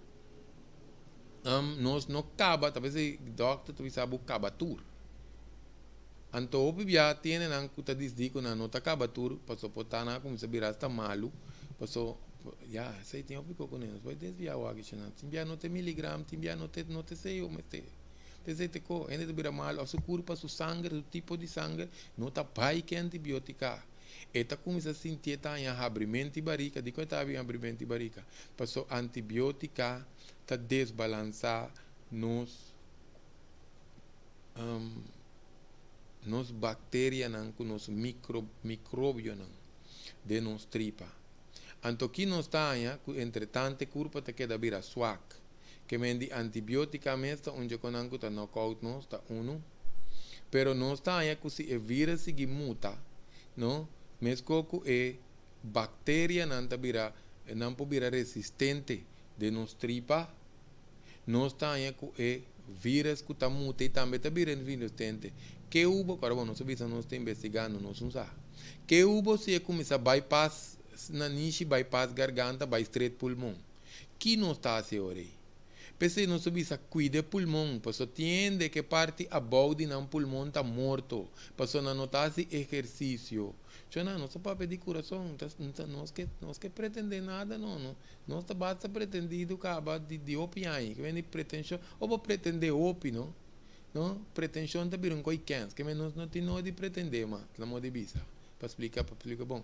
nos no kaba, ta p'esei dòkter ta bisa bo kaba tur. Anto hopi bia tiene nan ku ta disdi ku nan no ta kaba tur paso por ta nan a kuminsá bira asta malu paso ya esei tin hopi kos ku nos bai desviá awor aki nan. Tin bia no ta miligram, tin bia no ta no ta esei yo mester. Ta esei ta ko hende ta bira malu òf su kurpa su sanger su tipo di sanger no ta bai ke antibiotika. E ta kuminsá sinti e ta haña habrimenti barika. Dikon e ta habi habrimenti barika? Paso antibiotika ta desbalansá nos nos bakterianan ku nos mikro mikrobionan den nos tripa. Anto ki nos ta haña ku entretante e kurpa ta keda bira swak. Ke men di antibiotika mes ta un dje konan ku ta knockout nos, ta unu. Pero nos ta haña ku si e virus sigui muta, no, meskos ku e bakterianan ta bira, nan por bira resistente den nos tripa, nos ta haña ku e virus ku ta muta i tambe ta bira resistente. Ke hubo, kòrda bo nos a bisa nos ta investigando, nos no sa. Ke hubo si e kuminsá bypass nanishi, bypass garganta, bai stret pulmon? Ki nos ta hasi ora ei? P'esei nos ta bisa kuida e pulmon, pasobra tin hende ku e parti abou di nan pulmon ta morto, pasobra nan no ta hasi ehersisio. Chona, nos ta papia di kurason, nos ke nos ke pretendé nada no, no. Nos ta basta pretendido kaba di di hopi aña, ke men di pretenshon, ora bo pretendé hopi no, no, pretenshon ta bira un koi kens, ke men nos no tin nodi pretendé mas, la modi bisa. Pa splika, pa splika bon.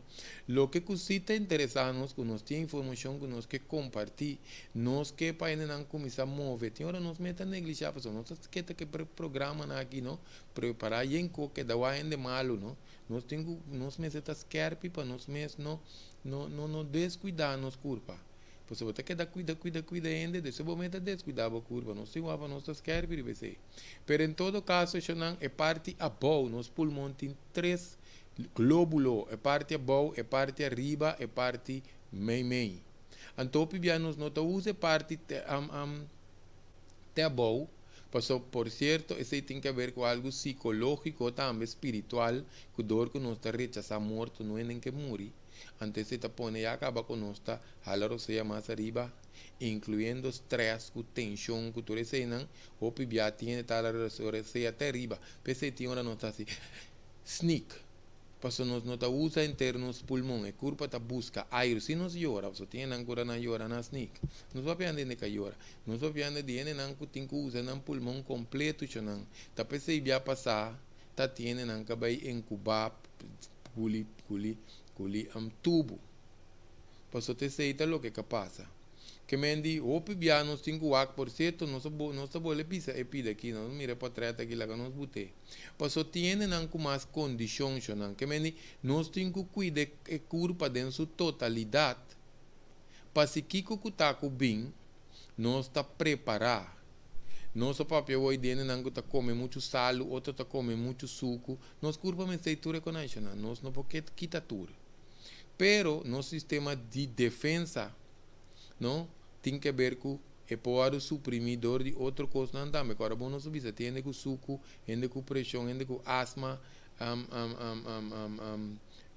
Loke ku si ta interesá nos, ku nos tin informashon ku nos ke kompartí, nos ke pa hendenan kuminsá move. Tin ora nos mes ta neglishá pasobra nos ta keda ku e programanan aki no, prepará yen ku keda wak hende malu no. Nos tin ku, nos mester ta skèrpi pa nos mes no no no no deskuidá nos kurpa. Pasobra bo ta keda kuida, kuida, kuida hende, despues bo mes ta deskuidá bo kurpa. Nos tin wak pa nos ta skèrpi riba esei. Pero en todo kaso, shonnan, e parti abou, nos pulmon tin tres glóbulo, e parti abou, e parti ariba, e parti meimei. Anto hopi bia nos no ta usa e parti te te abou, paso por sierto esei tin ke haber ku algu sikológiko tambe, spiritual, ku dor ku nos ta rechasá morto no hende ke muri, anto esei ta pone ya kaba ku nos ta hala rosea mas ariba, inkluyendo strès ku tenshon ku tur eseinan, hopi bia tin hende ta hala rosea te ariba, p'esei tin ora nos ta hasi. Sneak, paso nos no ta usa henter nos pulmon, e kurpa ta buska airu. Si nos yora, paso tin hendenan ku ora nan yora nan sneak. Nos papia hende ka yora. Nos papia hende di hendenan ku tin ku usa nan pulmon kompleto chonan. Ta p'esei bia pasá ta tin hendenan ka bai enkubá guli guli guli tubu. Paso ta esei ta loke ka pasa. Ke men di hopi bia nos tin ku wak, por sierto nos a nos ta bole pisa e pida aki, nos mira e potret aki laga nos but'é. Paso tin hendenan ku mas kondishon shonan. Ke men di nos tin ku kuida e kurpa den su totalidat pa si kiko ku ta ku bin nos ta prepará. Nos a papia awor di hendenan ku ta kome muchu salu, otro ta kome muchu suku. Nos kurpa mester tur e konai shonan, nos no por kita tur. Pero nos sistema di defensa no tin ke ber ku e por wòrdu suprimí dor di otro kosnan tambe. Ku ora bo nos a bisa tin hende ku suku, hende ku preshon, hende ku asma,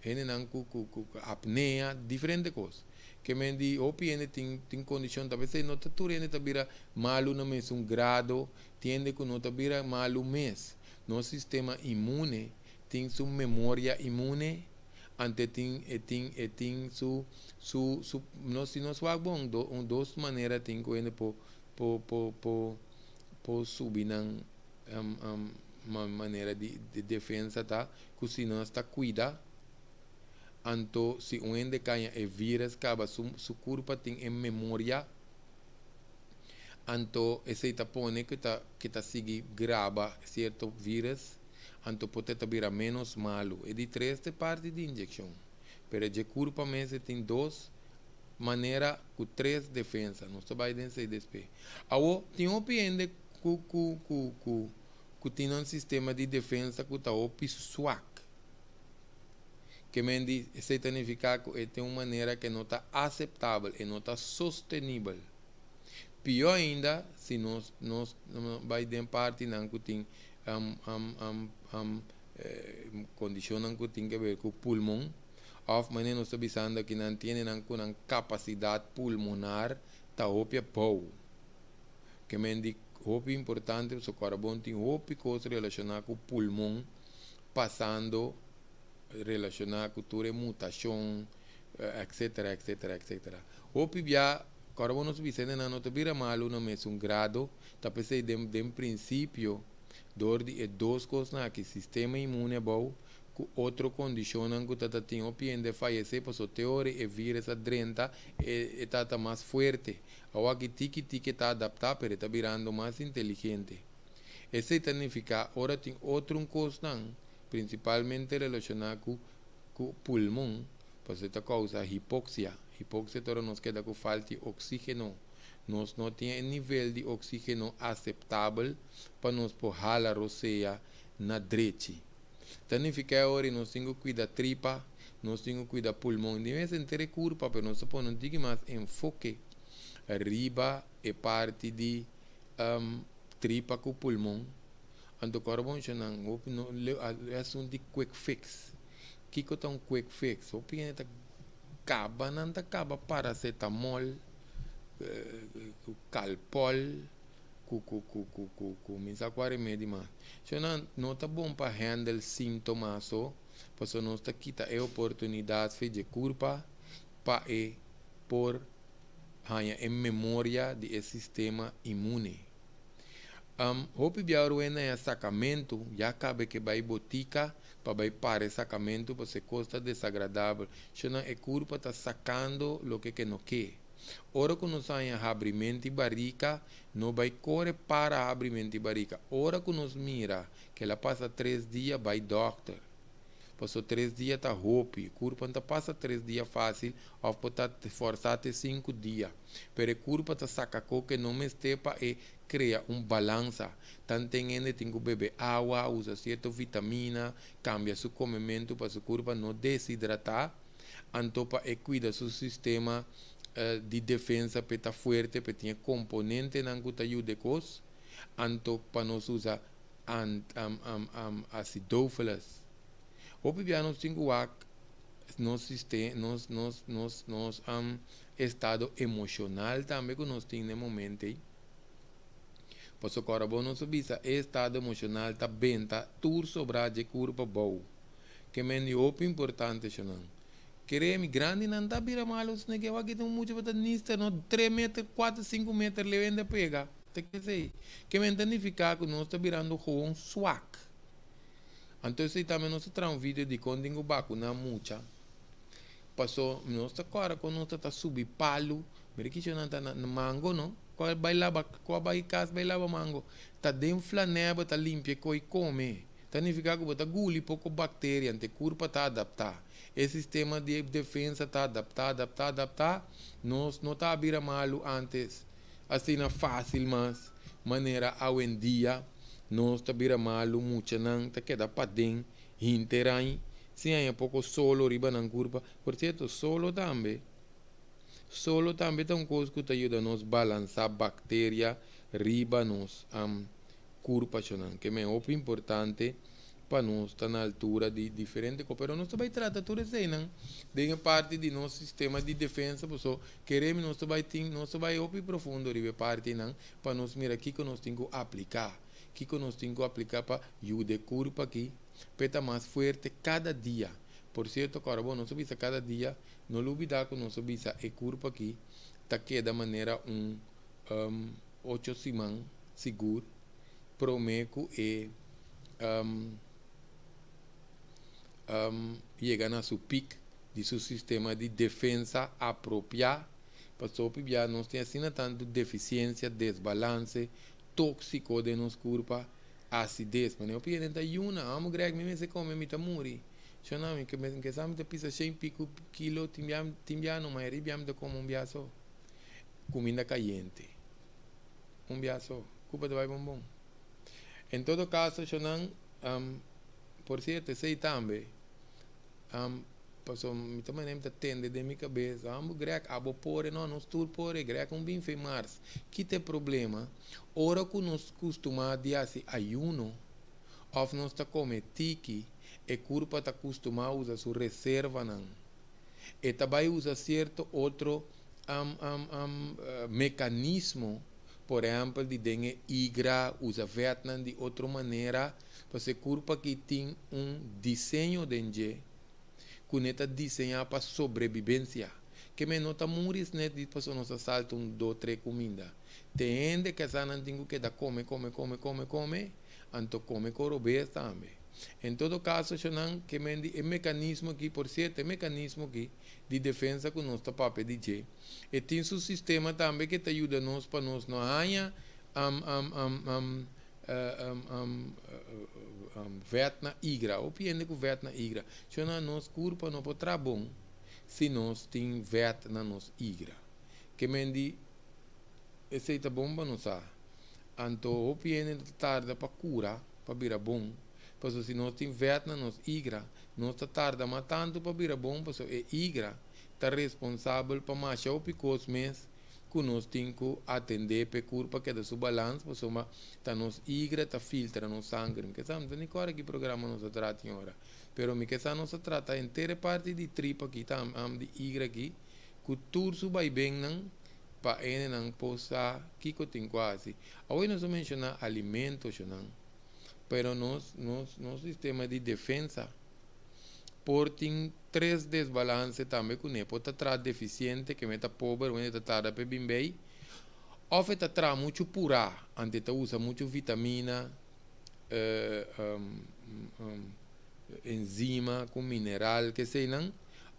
hendenan ku ku ku apnea, diferente kos. Ke men di hopi hende tin tin kondishon ta p'esei no ta tur hende ta bira malu na mesun grado, tin hende ku no ta bira malu mes. Nos sistema inmune tin su memoria inmune. Ante e tin e tin e tin su su su nos si nos wak bon do un dos manera tin ku hende por por por por por subi nan manera di defensa ta ku si nos ta kuida, anto si un hende kaña e virus kaba su kurpa tin e memoria, anto esei ta pone ku ta ku ta sigui graba sierto virus, anto por ta bira menos malu. E di tres ta e parti di inyekshon. Pero dje kurpa mes e tin dos manera ku tres defensa. Nos ta bai den esei despues. Awo tin hopi hende ku ku ku ku ku tin nan sistema di defensa ku ta hopi swak. Ke men di esei ta nifiká ku e tin un manera ku e no ta aseptabel, e no ta sostenibel. Pió ainda si nos nos bai den partinan ku tin kondishonnan ku tin ke ber ku pulmon òf manera nos ta bisando aki nan tiene nan ku nan kapasidat pulmonar ta hopi abou. Ke men di hopi importante pasobra ku ora bon tin hopi kos relashoná ku pulmon pasando relashoná ku tur e mutashon etcetera etcetera etcetera. Hopi bia ku ora bo nos bisa hende nan no ta bira malu na mesun grado ta p'esei den den prinsipio dor di e dos kosnan aki sistema inmune abou ku otro kondishonnan ku ta ta tin hopi hende fayesé pasobra te ora e virus a drenta e e ta ta mas fuerte. Awor aki tiki tiki e ta adaptá pero e ta birando mas inteligente. Esei ta nifiká ora tin otro un kosnan prinsipalmente relashoná ku ku pulmon pasobra e ta kousa hipoksia. Hipoksia ta ora nos keda ku falta di oksígeno. Nos no tin e nivel di oksígeno aseptabel pa nos por hala rosea na drechi. Ta nifiká e ora nos tin ku kuida tripa, nos tin ku kuida pulmon. Di mes henter e kurpa pero nos ta pone un tiki mas enfoke riba e parti di tripa ku pulmon. Anto ku ora bo menshonan hopi no e asuntu di quick fix. Kiko ta un quick fix? Hopi hende ta kaba nan ta kaba paracetamol ku calpol ku ku ku ku ku ku mi sa kua remedi mas. So nan no ta bon pa handle síntoma so pasobra nos ta kita e oportunidat fe dje kurpa pa e por haña e memoria di e sistema inmune. Hopi bia ora wenda ya sakamentu, ya kabe ke bai botika pa bai para e sakamentu pasobra e kos ta desagradabel. Shona e kurpa ta sakando loke ke no ke. Ora ku nos haña habrimenti barika, no bai kore para habrimenti barika. Ora ku nos mira ke el a pasa tres dia, bai dòkter. Pasobra tres dia ta hopi. Kurpa no ta pasa tres dia fásil òf por ta fòrsá te sinku dia. Pero e kurpa ta saka ko ke no mester pa e krea un balansa. Tanten hende tin ku bebe awa, usa sierto vitamina, kambia su komementu pa su kurpa no deshidratá, anto pa e kuida su sistema di defensa pa e ta fuerte, pa e tin e komponentenan ku ta yuda e kos, anto pa nos usa acidophilus. Hopi bia nos tin ku wak nos sistema, nos nos nos nos estado emoshonal tambe ku nos tin na e momento ei. Pasobra ora bo nos a bisa e estado emoshonal ta benta tur sobrá dje kurpa bou. Ke men di hopi importante eshonan. Kere mi grandinan ta bira malu sino ke wak tin un mucha bo ta nister no tres meter kuater sinku meter leu hende a pega. Ta kesei. Ke men ta nifiká ku nos ta birando gewoon swak. Anto esei tambe nos ta traha un video di kon tin ku bakuná mucha. Paso nos ta kòrda kon nos ta ta subi palu. Mira kico nan ta na mango no. Ku a bai laba ku a bai kas bai laba mango. Ta den flanè bo ta limpia koi kome. Ta nifiká ku bo ta guli poko bakteria ante kurpa ta adaptá. E sistema di defensa ta adaptá adaptá adaptá. Nos no ta bira malu antes asina fásil mas manera awendia nos ta bira malu muchanan ta keda paden hinter aña sin haña poko solo riba nan kurpa. Por sierto solo tambe. Solo tambe ta un kos ku ta yuda nos balansá bakteria riba nos kurpachonan. Ke men hopi importante pa nos ta na altura di diferente kos. Pero nos ta bai trata tur eseinan den e parti di nos sistema di defensa paso keremi nos ta bai tin nos ta bai hopi profundo riba e partinan pa nos mira kiko nos tin ku apliká. Kiko nos tin ku apliká pa yuda e kurpa aki pa e ta mas fuerte kada dia. Por sierto kòrda bo nos ta bisa kada dia No lubida ku nos a bisa e kurpa aki ta keda manera un ocho siman sigur promé ku e Yega na su piek di su sistema di defensa apropiá. Pasobra bia nos tin asina tantu defisiensia, desbalanse, tóksiko den nos kurpa, asides. Ma hopi hende ta yuna, amo Greg, mi mester kome, mi ta muri. Shona mi ke ke sa mi ta pisa shen piku kilo, tin bia tin bia no, ma bia mi ta kome un bia so. Kuminda kayente. Un bia so. Kurpa ta bai bon bon. En todo kaso, shonan, por sierto, esei tambe, paso mi ta manera mi ta tende den mi kabes, amo Greg, abo por e, no, nos tur por e, Greg un bin fe mars. Ki ta e problema? Ora ku nos kustumá di hasi ayuno, òf nos ta kome tiki, e kurpa ta kustumá usa su reservanan. E ta bai usa sierto otro mekanismo, por ehèmpel di den e igra, usa vètnan di otro manera, pasobra e kurpa aki tin un diseño den dje ku ne ta diseñá pa sobrebibensia. Ke men no ta muri esnet di pasobra nos a salta un do tre kuminda. Te hende ke sa nan tin ku keda kome kome kome kome kome, anto kome koro bes tambe. En todo kaso shonan ke men di e mekanismo aki, por sierto e mekanismo aki di defensa ku nos ta papia di dje, e tin su sistema tambe ke ta yuda nos pa nos no haña vèt na igra. Hopi hende ku vèt na igra. Shona nos kurpa no por traha bon si nos tin vèt na nos igra. Ke men di esei ta bon pa nos sa. Anto hopi hende ta tarda pa kura, pa bira bon. Pasobra si nos tin vèt na nos igra, nos ta tarda mas tantu pa bira bon pasobra e igra ta responsabel pa masha hopi kos mes ku nos tin ku atendé pa e kurpa keda su balans pasobra ta nos igra ta filtra nos sanger. Mi ke sa, mi ta ni kòrda ki programa nos a trata tin ora, pero mi ke sa nos a trata henter e parti di tripa aki tam di igra aki ku tur su baibennan pa hendenan por sa kiko tin ku hasi. Awe nos a menshoná alimento shonan, pero nos nos nos sistema di defensa por tin tres desbalanse tambe kuné. Por ta traha defisiente, ke men ta pober, wende ta tarda pa e bin bei, òf e ta traha muchu purá, anto e ta usa muchu vitamina, enzima ku mineral, keseinan,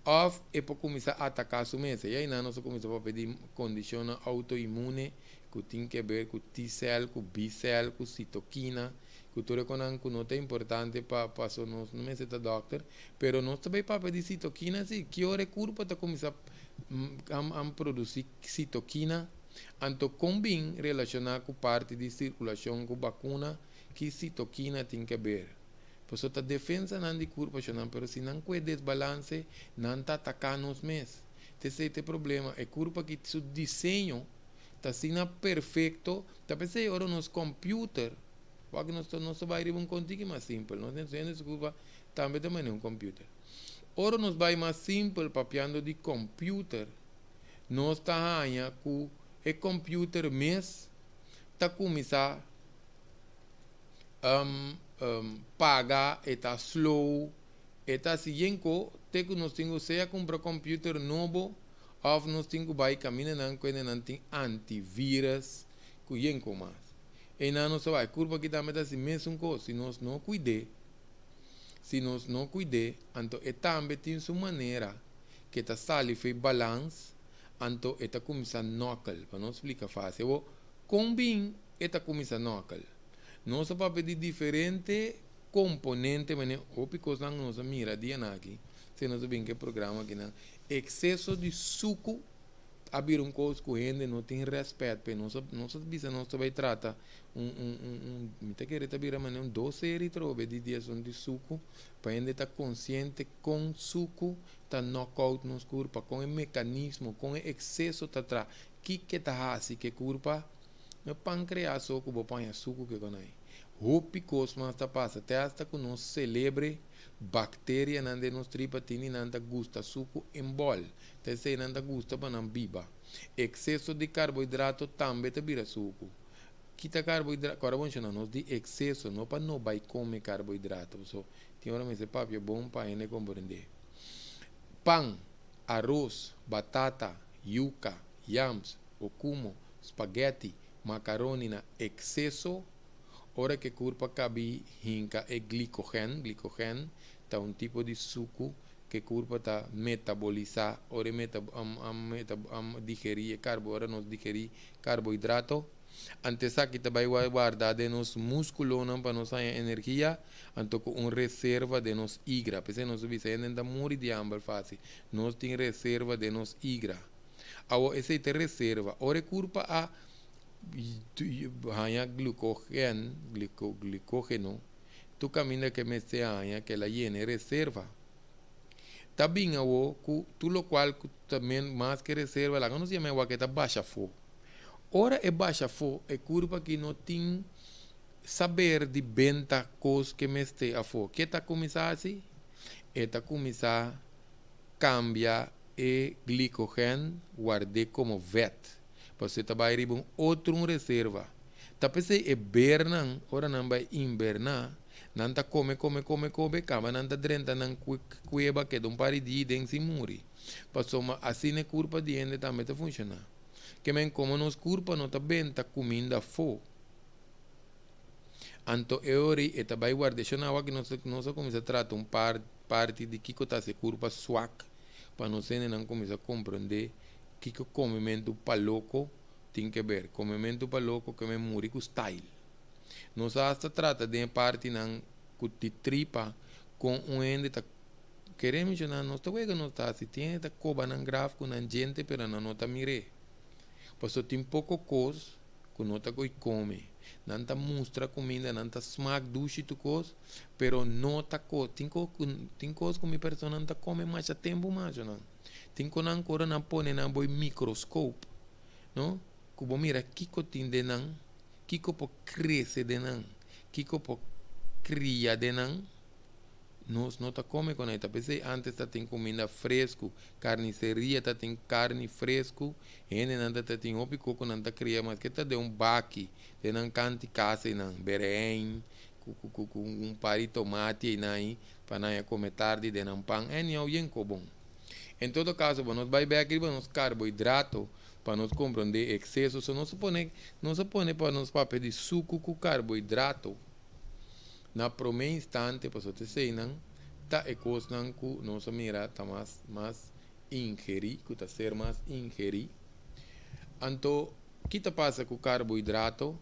òf e por kuminsá ataká su mes. E ainan nos a kuminsá papia di kondishonnan outoinmune ku tin keber ku T-sèl, ku B-sèl, ku sitokina. Ku tur e konan ku no ta importante pa paso nos no mester ta dòkter, pero nos ta bai papia di sitokina si, ki ora e kurpa ta kuminsá a produsí sitokina, anto kon bin relashoná ku parti di sirkulashon ku bakuna ki sitokina tin ke ber. Pasobra ta defensanan di kurpa shonnan, pero si nan kue desbalanse nan ta ataká nos mes. Ta esei ta e problema, e kurpa ki su diseño ta asina perfekto, ta p'esei ora nos kòmpiuter Wak nos ta nos ta bai riba un kontiki mas simpel. Nos hende su kurpa tambe ta manera un computer. Ora nos bai mas simpel papiando di computer, nos ta haña ku e computer mes ta kuminsá paga, e ta slow, e ta hasi yen ko te ku nos tin ku sea kumpra computer nobo òf nos tin ku bai kamindanan ku hendenan tin antivirus ku yen ko mas. Einan nos ta bai. Kurpa aki tambe ta hasi mesun kos. Si nos no kuid'é, si nos no kuid'é, anto e tambe tin su manera ke ta sali fo'i balans, anto e ta kuminsá nòkel. Pa nos splika fásil. Awor, kon bin e ta kuminsá nòkel? Nos a papia di diferente komponente, manera hopi kosnan ku nos a mira dianan aki, si nos a bin ku e programa akinan. Ekseso di suku. A bira un kos ku hende no tin rèspèt p'e. Nos a nos a bisa nos ta bai trata un un un un mi ta kere ta bira manera un dos seri trobe di di asuntu di suku pa hende ta konsiente kon suku ta nòkout nos kurpa, kon e mekanismo, kon e ekseso ta traha, kiko ta hasi ku e kurpa. No e pankreas so ku bo paña suku ke konai. Hopi kos mas ta pasa te asta ku nos selebre bakterianan den nos tripa tin di nan ta gusta suku en bòl. Ta esei nan ta gusta pa nan biba. Ekseso di karbohidrato tambe ta bira suku. Kita karbohidrato, kòrda bon shona, nos di ekseso, no pa no bai kome karbohidrato, paso tin ora mester papia bon pa hende komprendé. Pan, aros, batata, yuka, yams, okumo, spaghetti, makaroni na ekseso. Ora ku e kurpa kaba hinka e glycogen, glycogen ta un tipo di suku ku e kurpa ta metabolisá, ora meta, meta, digerí karbo, ora nos digerí karbohidrato. Anto esaki ta bai warda den nos múskulonan pa nos energia, anto ku un reserva den nos igra. P'esei nos bisa hende ta muri di hamber fásil. Nos tin reserva den nos igra. Awo esei ta reserva. Ora kurpa a haña glucogen, glikógeno, tur kaminda ku mester haña ku el a yena reserva. Ta bin awo ku tur lokual tambe mas ku reserva, laga nos yama ku ta basha afó. Ora e basha afó, e kurpa aki no tin saber di benta kos ku mester afó. Ke ta kuminsá asina? E ta kuminsá kambia e glycogen ward'é komo vet. Bo ta bai riba un otro reserva. Ta p'esei e bernan, ora nan bai inverná, nan ta kome, kome, kome, kome, kaba nan ta drenta nan kueba keda un par di dia den sin muri. Pasobra asina e kurpa di hende tambe ta funshoná. Ke men komo nos kurpa no ta benta kuminda afó. Anto e ora ei e ta bai warda. Shon awa ku nos nos a kuminsá trata un par parti di kiko ta hasi kurpa swak pa nos hendenan kuminsá komprondé kiko komementu pa loko tin ke ber. Komementu pa loko ke men muri ku style. Nos hasta trata den e partinan ku di tripa kon un hende ta kere menshoná nos ta wega nos ta hasi tin hende ta koba nan graf ku nan djente pero nan no ta mir'é. Pasobra tin poko kos ku no ta koi kome. Nan ta mustra kuminda, nan ta smak dushi tur kos, pero no ta kos. Tin kos ku tin kos ku mi personanan ta kome masha tempu masha nan. Tin ku nan ku ora nan pone nan bo e mikroskop, no, ku bo mira kiko tin den nan, kiko por krese den nan, kiko por kria den nan. Nos no ta kome ku nan. Ta p'esei antes ta tin kuminda fresku, karniseria ta tin karni fresku, hendenan ta tin hopi kos ku nan ta kria maske ta den un baki den nan kanti kas einan, berein ku ku ku un par di tomati einan ei pa nan a kome tardi den nan pan. Anyhow yen ko bon. En todo kaso pa nos bai bek riba nos karbohidrato pa nos komprondé ekseso so nos a pone nos a pone pa nos papia di suku ku karbohidrato. Na promé instante pasobra ta eseinan ta e kosnan ku nos a mira ta mas mas ingerí, ku ta ser mas ingerí. Anto, ki ta pasa ku karbohidrato?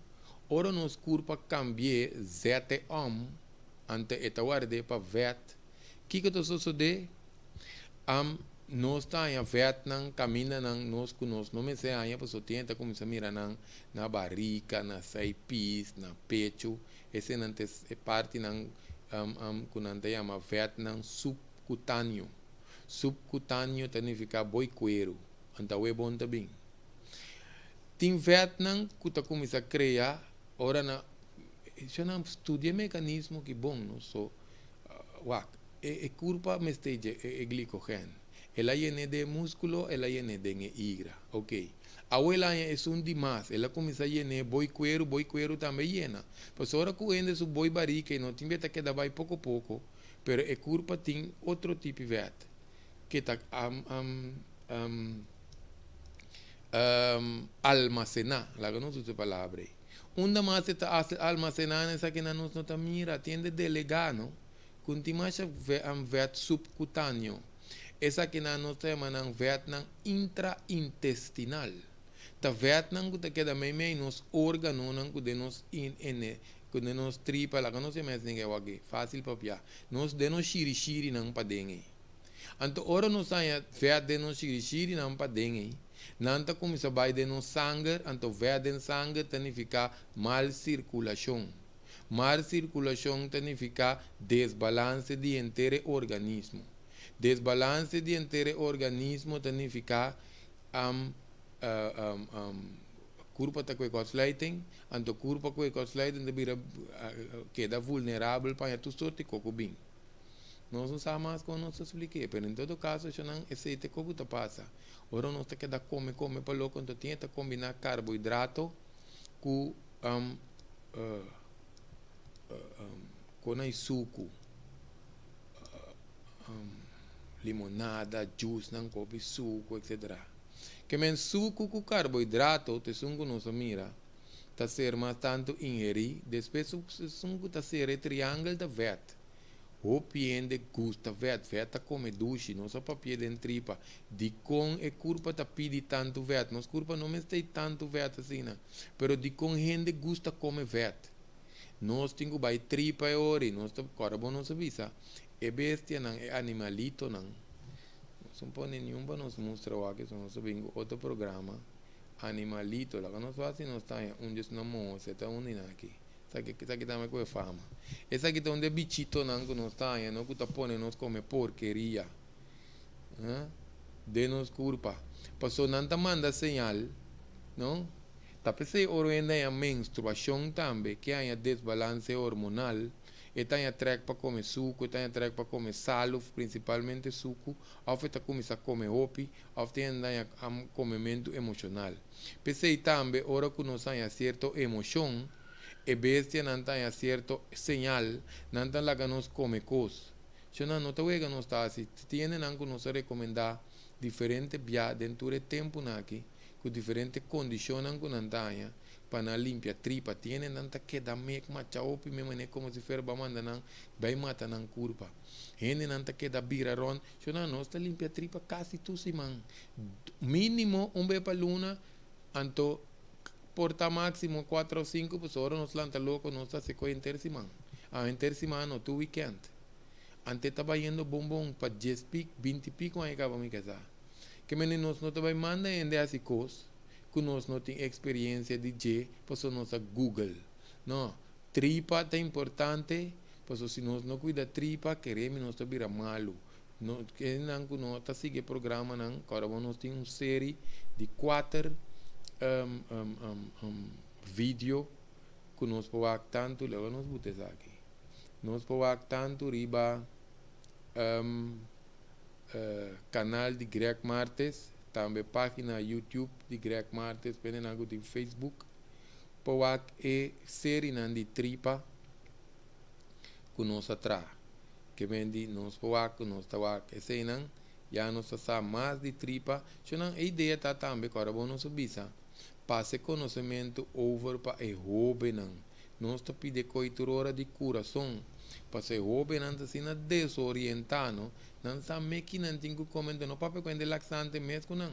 Ora nos kurpa kambi'é zèt om, anto e ta ward'é pa vèt. Kiko ta sosodé? Am nos ta haña vètnan, kamindanan nos ku nos no mester haña pasobra tin e ta kuminsá mira nan na barika, na saipis, na pechu. Esenan ta e partinan ku nan ta yama vètnan supkutáneo. Supkutáneo ta nifiká boi kueru, anto awe bon ta bin. Tin vètnan ku ta kuminsá krea ora nan, esei nan studia e mekanismo ki bon no, so wak e kurpa mester dje e glikogen. El a yen'é den e múskulo, el a yen'é den e igra. Oke. Awe el haña esun di mas. El a kuminsá yen'é boi kueru, boi kueru tambe yena. Pasobra ora ku hende su boi barika i no tin beta keda bai poko poko, pero e kurpa tin otro tipi vèt ke ta almasená. Laga nos usa e palabra ei. Unda mas e ta almasená na esakinan nos no ta mira. Tin hende delegá, no? Ku tin masha vèt supkutáneo. Esakinan nos ta yama nan vètnan intraintestinal. Ta vètnan ku ta keda meimei nos órganonan ku den nos ku den nos tripa, laga nos yama esei nigga wak fásil papia, nos den nos shirishirinan paden ei. Anto ora nos haña vèt den nos shirishirinan paden ei, nan ta kuminsá bai den nos sanger, anto vèt den sanger ta nifiká mal sirkulashon. Mal sirkulashon ta nifiká desbalanse di henter e organismo. Desbalanse di henter e organismo ta nifiká kurpa ta kue kòtsluiting, anto kurpa kue kòtsluiting ta bira keda vulnerabel pa haña tur sorti di koko bin. Nos no sa mas kon nos ta splik'é, pero en todo kaso eshonan esei ta e koko ku ta pasa. Ora nos ta keda kome kome pa loko anto tin e ta kombiná karbohidrato ku Kona i suku, limonada, jusnan ku hopi suku etsetera. Ke men suku ku karbohidrato ta esun ku nos a mira Ta ser mas tantu inherí, despues esun ku ta sera e triangel ta vèt. Hopi hende gusta vèt, vèt ta kome dushi, nos a papia den tripa. Dikon e kurpa ta pidi tantu vèt? Nos kurpa no mester ei tantu vèt asina. Pero dikon hende gusta kome vèt? Nos tin ku bai tripa e ora i nos ta kòrda bon nos a bisa e bestianan, e animalitonan. Nos no pone niun pa nos mustra wak esei, nos ta bin ku otro programa. Animalito, laga nos wak si nos ta haña un djes na moho, si e ta un di nan aki. Esaki, esaki tambe ku e fama. Esaki ta un di e bichitonan ku nos ta haña, no, ku ta pone nos kome porkeria, eh, den nos kurpa. Pasobra nan ta manda señal, no. Ta p'esei ora un hende haña menstruashon tambe, ke haña desbalanse hormonal, e ta haña trèk pa kome suku, e ta haña trèk pa kome salu, prinsipalmente suku, òf e ta kuminsá kome hopi, òf tin hende haña komementu emoshonal. P'esei tambe ora ku nos haña sierto emoshon, e bestianan ta haña sierto señal, nan ta laga nos kome kos. Shonnan no ta wega nos ta hasi. Tin hendenan ku nos a rekomendá diferente bia den tur e tempunan aki, ku diferente kondishonnan ku nan ta haña pa nan limpia tripa. Tin hendenan ta keda mek macha hopi me manera komo si fuera bo a manda nan bai mata nan kurpa. Hendenan ta keda bira rònt. Shonnan nos ta limpia tripa kasi tur siman. Mínimo un be pa luna, anto por ta máksimo kuater òf sinku, pasobra ora nos lanta loko nos ta hasi kos henter siman. A henter siman no, tur wikènt. Ante ta bayendo bon bon pa dies pik, binti piko aña kaba mi kasá. Ke mende nos no ta bai manda hende hasi kos ku nos no tin eksperiensia di dje pasobra nos a google. No, tripa ta importante pasobra si nos no kuida tripa keremi nos ta bira malu. No, kendenan ku no ta sigui e programanan, kòrda bo nos tin un seri di kuater video ku nos por wak tantu, leba nos buta esaki, nos por wak tantu riba kanal di Greg Martes, tambe página YouTube di Greg Martes, pendenan ku tin Facebook, por wak e serinan di tripa ku nos a traha. Ke men di nos por wak ku nos ta wak eseinan, ya nos ta sa mas di tripa. Shonnan, e idea ta tambe ku ora bo nos a bisa, pasa e konosementu over pa e hóbennan. Nos ta pidi e koi tur ora di kurason, pasobra e hóbennan ta asina desorientá, no? Nan sa me ki nan tin ku kome, anto no papia ku hende laksante mes ku nan.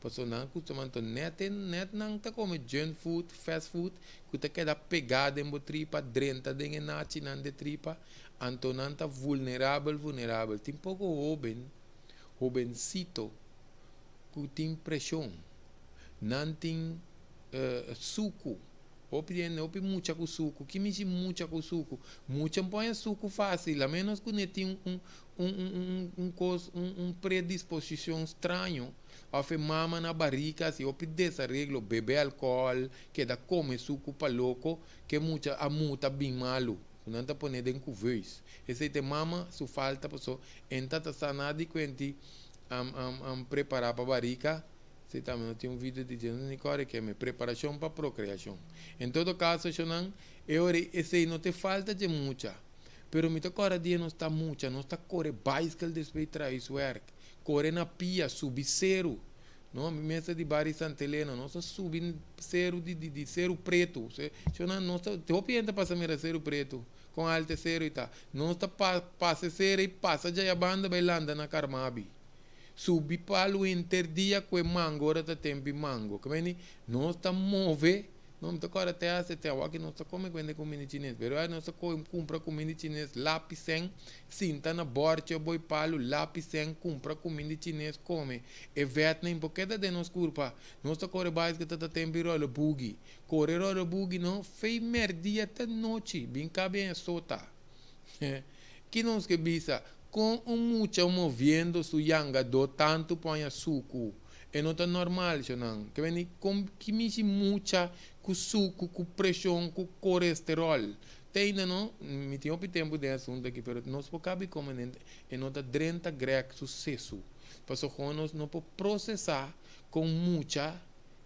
Pasobra nan kustuma anto nèt e nèt nan ta kome junk food, fast food, ku ta keda pegá den bo tripa, drenta den e nachinan de tripa, anto nan ta vulnerabel, vulnerabel. Tin poko hóben, hóbensito ku tin preshon, nan tin suku. Hopi hende, hopi mucha ku suku. Ki mishi mucha ku suku? Mucha no por haña suku fásil, a ménos ku ne tin un un un un kos, un un predisposishon straño, òf e mama na barika hasi hopi desareglo, bebe alkohòl, keda kome suku pa loko, ke mucha a muta bin malu. Ku nan ta pone den kuveus. Esei ta e mama su falta paso e no ta ta sa nada di kuenti prepará pa barika. Si tambe no tin un video di dje, no ni kòrda ke mi preparashon pa prokreashon. En todo kaso, shonnan, e ora ei esei no te falta dje mucha. Pero mi ta kòrda dia nos ta mucha, nos ta kore baiskel despues di traha huiswèrk, kore na pia, subi seru. No, mi mes ta di bario Santa Elena, nos ta subi seru di di di Seru Pretu. Shonnan, nos ta, hopi hende ta pasa mira Seru Pretu, kon altu e seru ei ta. Nos ta pa pasa e seru ei, pasa djaya banda bai landa na Carmabi. Subi palu henter dia ku e mango ora ta tempi mango. Ke meni nos ta move, no mi ta kòrda te hasta te awor aki nos ta kome kuende kuminda chines, pero ai nos ta kumpra kuminda chines lapi sèn, sinta na bòrchi o boi palu lapi sèn kumpra kuminda chines kome. E vètnan por keda den nos kurpa. Nos ta kore baiske ta ta tempi ròl bugi. Kore ròl bugi no fei mèrdia te nochi bin kabe en sota. Ki nos ke bisa? Kon un mucha moviendo su yangadó tantu poña suku? E no ta normal, shonnan. Ke beni kon ki mishi mucha ku suku, ku preshon, ku koresterol? Te ainda no, mi tin hopi tempu den e asuntu aki, pero nos por kabi komo e no ta drenta Greg su sesu. Pasobra nos no por prosesá kon mucha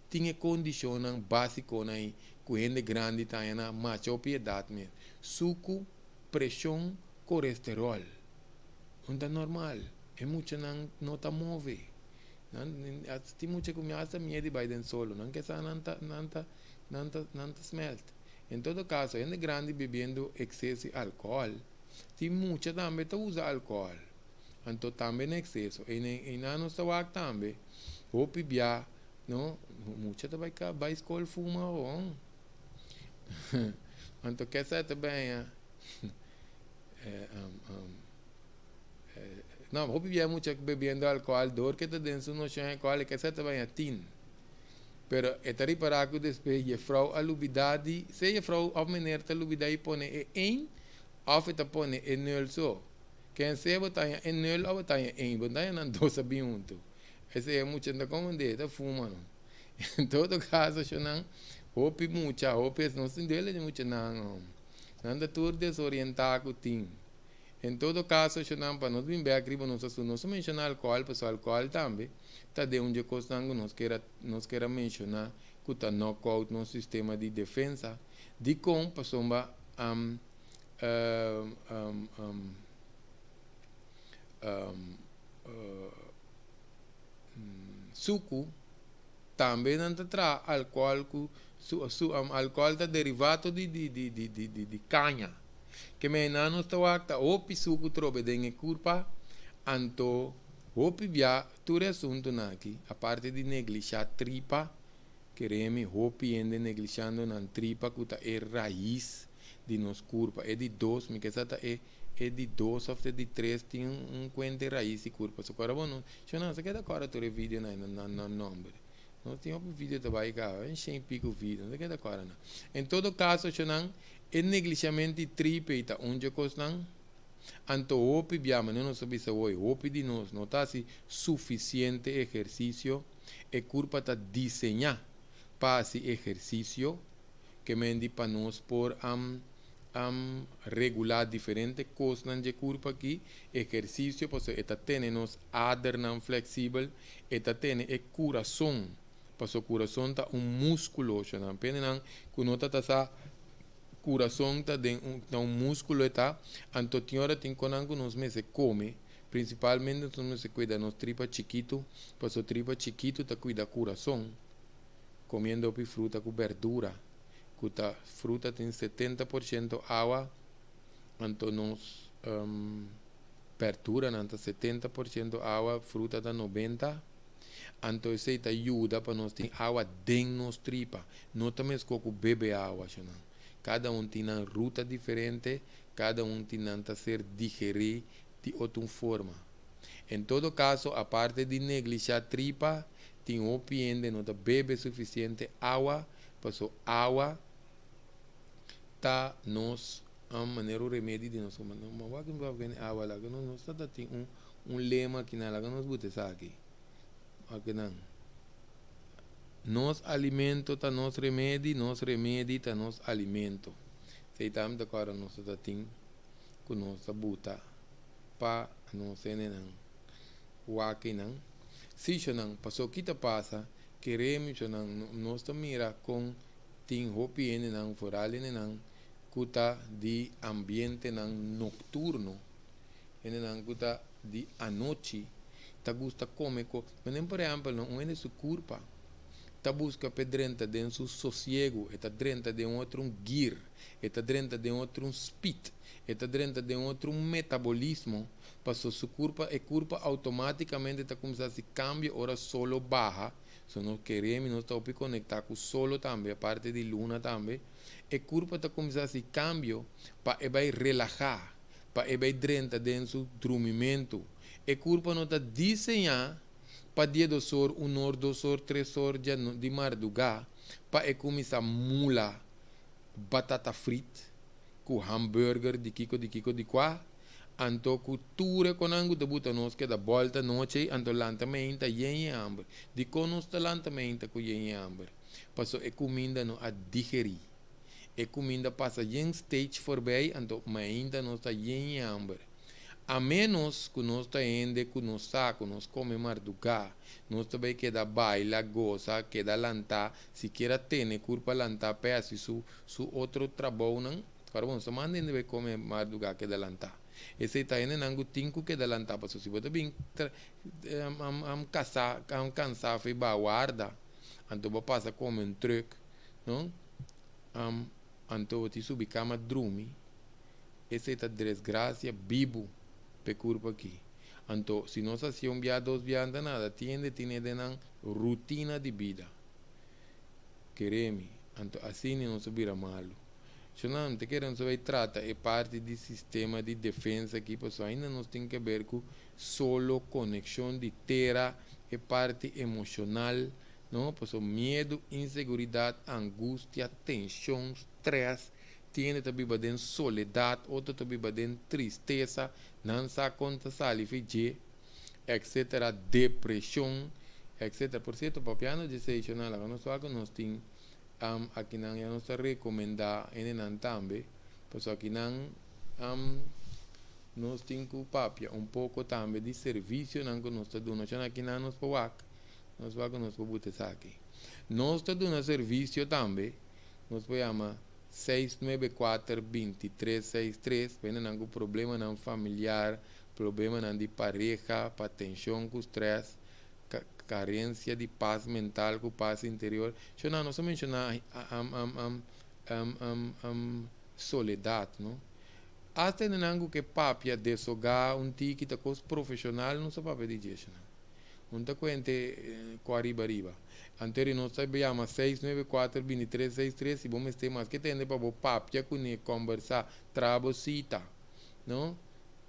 tin e kondishonnan básikonan ei ku hende grandi ta haña na macha hopi edat mes. Suku, preshon, koresteròl. No ta normal. E muchanan no ta move. Nan tin mucha ku mi asta miedu di bai den solo. Nan ke sa nan ta nan ta. Nan ta nan ta smelt. En todo kaso, hende grandi bebiendo ekseso di alkohòl, tin mucha tambe ta usa alkohòl, anto tambe na ekseso. Einan nos ta wak tambe hopi bia, no, mucha ta bai bai skol fuma awor. Anto kesa ta baña no, hopi bia mucha bebiendo alkohòl dor ke ta den su noshon alkohòl kesa ta baña tin. Pero e ta ripará ku despues jefrou a lubidá di, sea jefrou òf mener ta lubidá i pone e ein òf e ta pone e nul so. Ken sea bo ta haña e nul òf bo ta haña ein, bo no ta haña nan dos a bin huntu. Esei e mucha no ta komprendé, e ta fuma no. En todo kaso shonnan, hopi mucha, hopi es nos tin duele di muchanan hom. Nan ta tur desorientá ku tin. En todo kaso, shonnan, pa nos bin bek riba nos asuntu, nos a menshoná alkohòl, pasobra alkohòl tambe ta den un dje kosnan ku nos kier a nos kier a menshoná ku ta nòkout nos sistema di defensa. Dikon? Pasobra suku tambe nan ta traha alkohòl ku su su alkohòl ta derivato di di di di di di kaña. Ke mei nan nos ta wak ta hopi suku trobe den e kurpa, anto hopi bia tur e asuntunan aki, aparte di neglishá tripa, keremi hopi hende neglishando nan tripa ku ta e rais di nos kurpa. E di dos, mi ke sa ta e e di dos òf e di tres tin un kuenta e rais di kurpa. So kòrda bo no, sho nan sa keda kòrda tur e videonan ei nan nan nòmber. Nos tin hopi video ta bai kaba, un shen i piko video, no ta keda kòrda nan. En todo kaso sho nan. E neglishament di tripe ta un dje kosnan. Anto hopi bia, manera nos a bisa hoy, hopi di nos no ta hasi sufisiente ehersisio. E kurpa ta diseñá pa hasi ehersisio, ke men di pa nos por regulá diferente kosnan dje kurpa aki. Ehersisio pasobra e ta tene nos adernan fleksibel, e ta tene e kurason. Paso kurason ta un muskulo, shonnan. Pendenan ku no ta ta sa kurason ta den un ta un muskulo e ta, anto tin ora tin konan ku nos mester kome, prinsipalmente nos mester kuida nos tripa chikitu, paso tripa chikitu ta kuida kurason, komiendo hopi fruta ku berdura, ku ta fruta tin 70% awa, anto nos berduranan ta 70% awa, fruta ta 90. Anto esei ta yuda pa nos tin awa den nos tripa. No ta meskó ku bebe awa, shonnan. Kada un tin nan ruta diferente, kada un tin nan ta ser digerí di otro un forma. En todo kaso, aparte di neglishá tripa, tin hopi hende no ta bebe sufisiente awa, paso awa ta nos manera un remedi di nos. Wak awa laga nos ta tin un. Un lema akinan, laga nos buta esaki. Akinan. Nos alimento ta nos remedi, nos remedi ta nos alimento. Esei tambe ta kòrda nos ta tin ku nos ta buta pa nos hendenan wak einan. Sí, shonnan, pasobra ki ta pasa, kere mi, shonnan, nos ta mira kon tin hopi hendenan, foral hendenan ku ta di ambientenan nokturno, Hendenan ku ta di anochi ta gusta kome ko. Menen por ehèmpel no, un hende su kurpa ta buska p'e drenta den su sosiegu, e ta drenta den un otro un gir, e ta drenta den otro un spit, e ta drenta den otro un metabolismo, paso su kurpa, e kurpa outomátikamente ta kuminsá hasi kambio ora solo baha, so nos kere mi nos ta hopi konektá ku solo tambe, aparte di luna tambe, e kurpa ta kuminsá hasi kambio pa e bai relahá. pa e bai drenta den su drumimentu. E kurpa no ta diseñá pa dia dos or, un or, dos or, tres or dja di mardugá pa e kuminsá mula batata frit ku hamburger di kiko di kiko di kua, anto ku tur e konan ku ta buta nos keda bòlta nochi anto lanta meinta yen yen hamber. Dikon nos ta lanta meinta ku yen yen hamber? Pasobra e kuminda no a digerí. E kuminda pasa yen stage forbij anto mainta nos ta yen yen hamber. A menos ku nos ta hende ku nos sa ku nos kome mardugá, nos ta bai keda baila, gosa, keda lantá, sikiera tene kurpa lantá p'e hasi su su otro trabounan. Ora bo no sa manda hende bai kome mardugá keda lantá. Esei ta hendenan ku tin ku keda lantá pasobra si bo ta bin kasá, kansá afei baha warda anto bo pasa kome un trùk. No? Um, anto bo tin subi kama drumi, esei ta desgrasia bibu p'e kurpa aki. Anto, si nos hasié un bia, dos bia, anta nada, tin hende tine den nan rutina di bida. Kere mi. Anto asina nos a bira malu. Shonnan, te kere nos a bai trata e parti di sistema di defensa aki, pasobra ainda nos tin ke ber ku solo, konekshon di tera, e parti emoshonal, no? Pasobra miedu, inseguridat, angustia, tenshon, strès, tin hende ta biba den soledat, otro ta biba den tristesa, nan sa kon ta sali fi dje, etcetera, depreshon, etcetera. Por sierto, papiando dje seishonnan, laga nos wak ku nos tin akinan ya nos ta rekomendá hendenan tambe, pasobra akinan nos tin ku papia un poko tambe di servisionan ku nos ta duna. Shon akinan nos por wak, nos wak ku nos por buta esaki. Nos ta duna servisio tambe, nos por yama 694 2363 pa hendenan ku problemanan familiar, problemanan di pareha, pa tenshon ku strès, karensia di pas mental ku pas interior. Shona, nos a menshoná soledat, no? Asta hendenan ku ke papia desogá un tiki ta kos profeshonal nos a papia di dje, shona. Un ta kuente ku ariba ariba. Anto nos ta yama 694 2363 si bo mester maske tende pa bo papia kuné, kòmbersá, traha bo sita, no?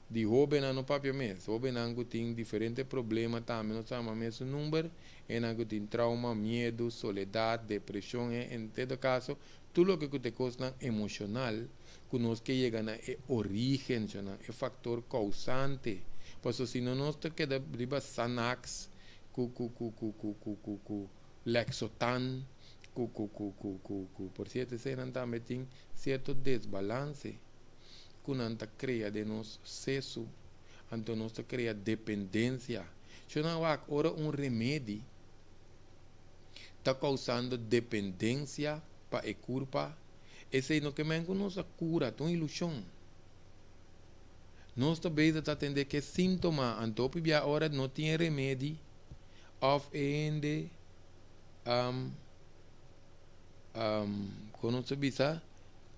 Di hóbennan no papia mes. Hóbennan ku tin diferente problema tambe nos ta yama mesun number. Enan ku tin trauma, miedu, soledat, depreshon, en todo kaso tur loke ku ta e kosnan emoshonal ku nos ke yega na e orígen, shonnan, e faktor kousante. Pasobra si no nos ta keda riba Xanax ku ku ku ku ku ku ku ku Lexotan ku ku ku ku ku ku por sierto eseinan tambe tin sierto desbalanse ku nan ta krea den nos sesu, anto nos ta krea dependensia. Shonnan wak ora un remedi ta kousando dependensia pa e kurpa, esei no ke men ku nos a kura, ta un ilushon. Nos ta bezig ta atendé ku e síntoma, anto hopi bia ora no tin e remedi òf e hende kon nos ta bisa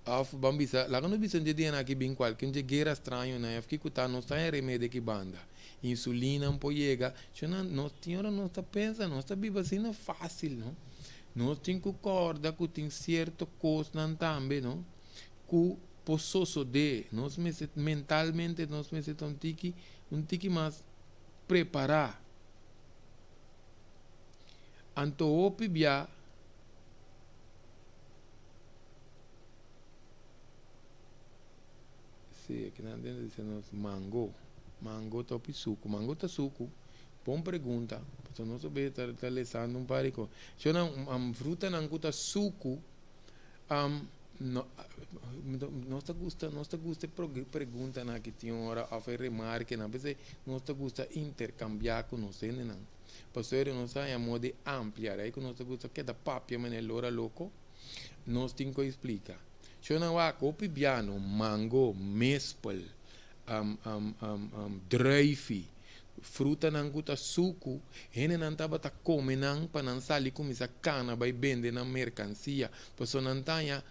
òf ban bisa laga nos bisa un dje dianan aki bin kualke un dje guera straño nan òf kiko ta nos ta haña remedi aki banda insulina por yega shona nos tin ora nos ta pensa nos ta biba asina fásil no nos tin ku kòrda ku tin sierto kosnan tambe no ku por sosodé nos mester mentalmente nos mester ta un tiki un tiki mas prepará. Anto hopi bia Si, aki nan den ta bisa nos mango. Mango ta hopi suku. Mango ta suku? Bon pregunta. Pasobra nos a bes ta ta lesando un par di kos. Shownan, frutanan ku ta suku, no nos ta gusta nos ta gusta e preguntanan aki tin ora òf e remarkenan. P'esei nos ta gusta interkambiá ku nos hendenan. Pasobra nos a haña modo di amplia rei ku nos ta gusta keda papia manera lora loko, nos tin ku explika. Shownan wak hopi biano, mango, mespel, druifi, frutanan ku ta suku, hendenan tabata kome nan pa nan sali kuminsá kana bai bende nan merkansia, pasobra nan ta haña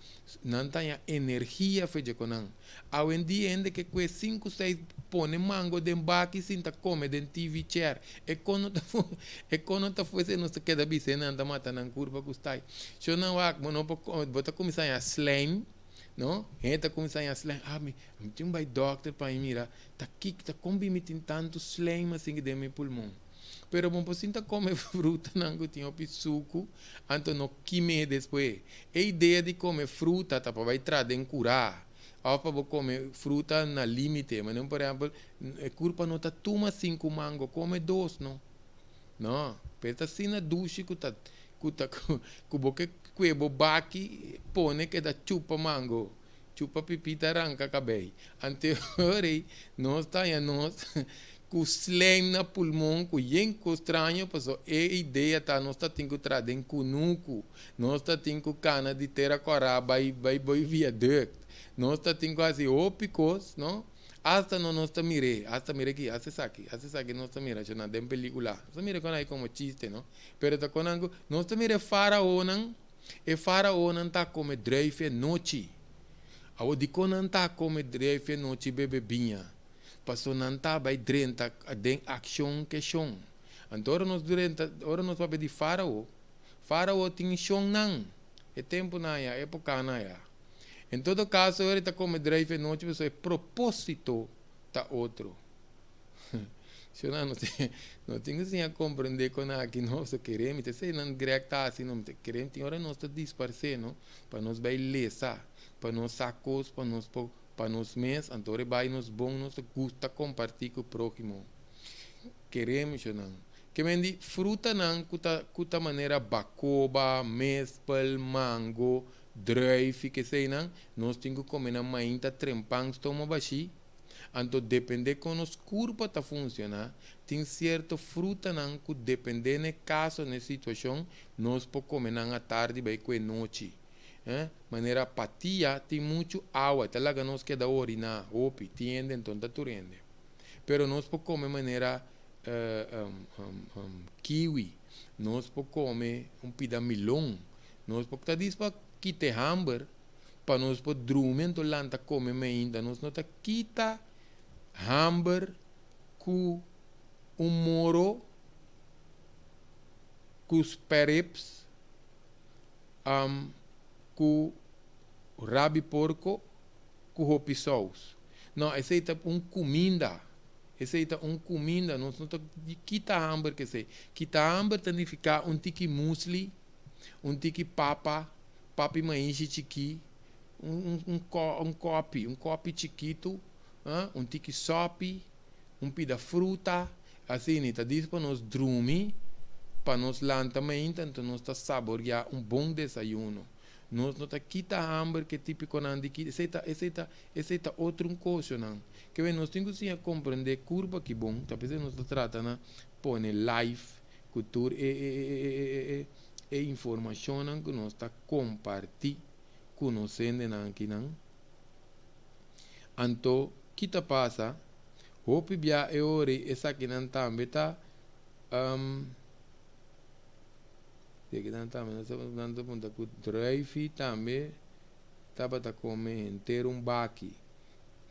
nan ta haña energia fe dje ku nan. Awendia hende ke kue sinku seis pone mango den baki sinta kome den TV chair. E kon no ta e kon no ta fuese nos ta keda bisa nan ta mata nan kurpa ku stai. Sho nan wak bo no por bo ta kuminsá haña slijm no hende ta kuminsá haña slijm ah mi mi tin bai dòkter pa mi mira ta kiko ta kon bin mi tin tantu slijm asin den mi pulmon. Pero bo por sinta kome frutanan ku tin hopi suku anto no kim'é despues. E idea di kome fruta ta pa bai traha den kurá òf pa bo kome fruta na límite. Manera por ehèmpel e kurpa no ta tuma sinku mango, kome dos no. No, pero ta asina dushi ku ta ku ta ku bo ke kue bo baki pone keda chupa mango, chupa pipita ranka kabei. Anto e nos ta haña nos ku slijm na pulmon ku yen kos straño pasobra e idea ta nos ta tin ku traha den kunuku, nos ta tin ku kana di tera kòrá bai bai bai viaduct, nos ta tin ku hasi hopi kos no, asta no nos ta mir'é, asta mira aki, asta esaki, asta esaki nos ta mira asina den pelikula, nos ta mira kon ai komo chiste no, pero ta kon nan ku nos ta mira e faraonan. E faraonan ta kome druif e nochi. Awor dikon nan ta kome druif e nochi bebe biña? Paso nan ta bai drenta den akshon ku e shon. Anto ora nos drenta, ora nos papia di farao, farao tin shonnan e tempunan aya, epokanan aya. En todo kaso ora e ta kome druif e nochi pasobra e propósito ta otro. Shona no tin no tin ku siña komprendé kon aki nos ta kere mi ta esei nan Greg ta hasi no mi ta kere mi tin ora nos ta disparsé no pa nos bai lesa pa nos sa kos pa nos por pa nos mes anto ora e bai nos bon nos ta gusta kompartí ku próhimo kere mi shona ke men di frutanan ku ta ku ta manera bakoba mespel mango druif i keseinan nos tin ku kome nan mainta trempan stoma bashí. Anto depende kon nos kurpa ta funshoná, tin sierto frutanan ku depende n'e kaso, n'e situashon, nos por kome nan atardi bai ku e nochi. Eh, manera patia tin muchu awa, e ta laga nos keda oriná hopi, tin hende anto ta tur hende. Pero nos por kome manera kiwi, nos por kome un pida milon, nos por ta dis pa kita e hamber. Pa nos por drumi anto lanta come mainta nos no ta kita hamber cu un moro cu sperrips um cu rabi porco cu hopi saus no esey ta un cuminda esey ta un cuminda nos no ta kita hamber cu esey kita hamber ta nifica un tiki musli un tiki papa Papi maishi chikí, un un un kòpi, un kòpi chikitu, un tiki sòpi, un pida fruta, asina ta dis pa nos drumi, pa nos lanta mainta, anto nos ta saboriá un bon desayuno. Nos no ta kita hamber ke típikonan di kita, esei ta, esei ta, esei ta otro un koshonan. Ke wen nos tin ku siña komprendé kurpa ki bon, ta p'esei nos ta trata na pone live ku tur e e e e e e. E informashonnan ku nos ta kompartí ku nos hendenan akinan. Anto, ki ta pasa? Hopi bia e ora ei esakinan tambe ta esakinan tambe nan ta punta ku druifi tambe tabata kome henter un baki.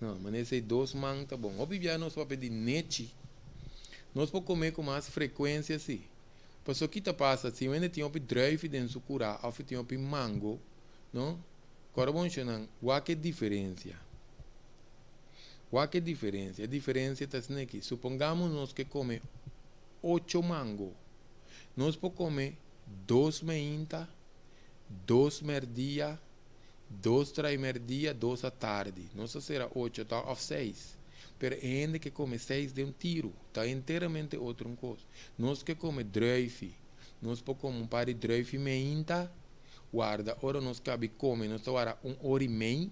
No, manera esei dos man ta bon. Hopi bia nos papia di nechi. Nos por kome ku mas frekuensia si. Paso ki ta pasa si wende tin hopi druifi den su kura of tin hopi mango, no? Kòrda bon shonnan, wak e diferensia. Wak e diferensia. E diferensia ta asina aki, supongamos nos ke kome ocho mango, nos por kome dos meinta, dos mèrdia, dos traimerdia, dos atardi. Nos ta sera ocho ta of seis. Pero e hende ke kome seis den un tiru, ta enteramente otro un kos. Nos ke kome druifi, nos por kome un par di druifi meinta, warda ora nos kabi kome, nos ta warda un ora i mei,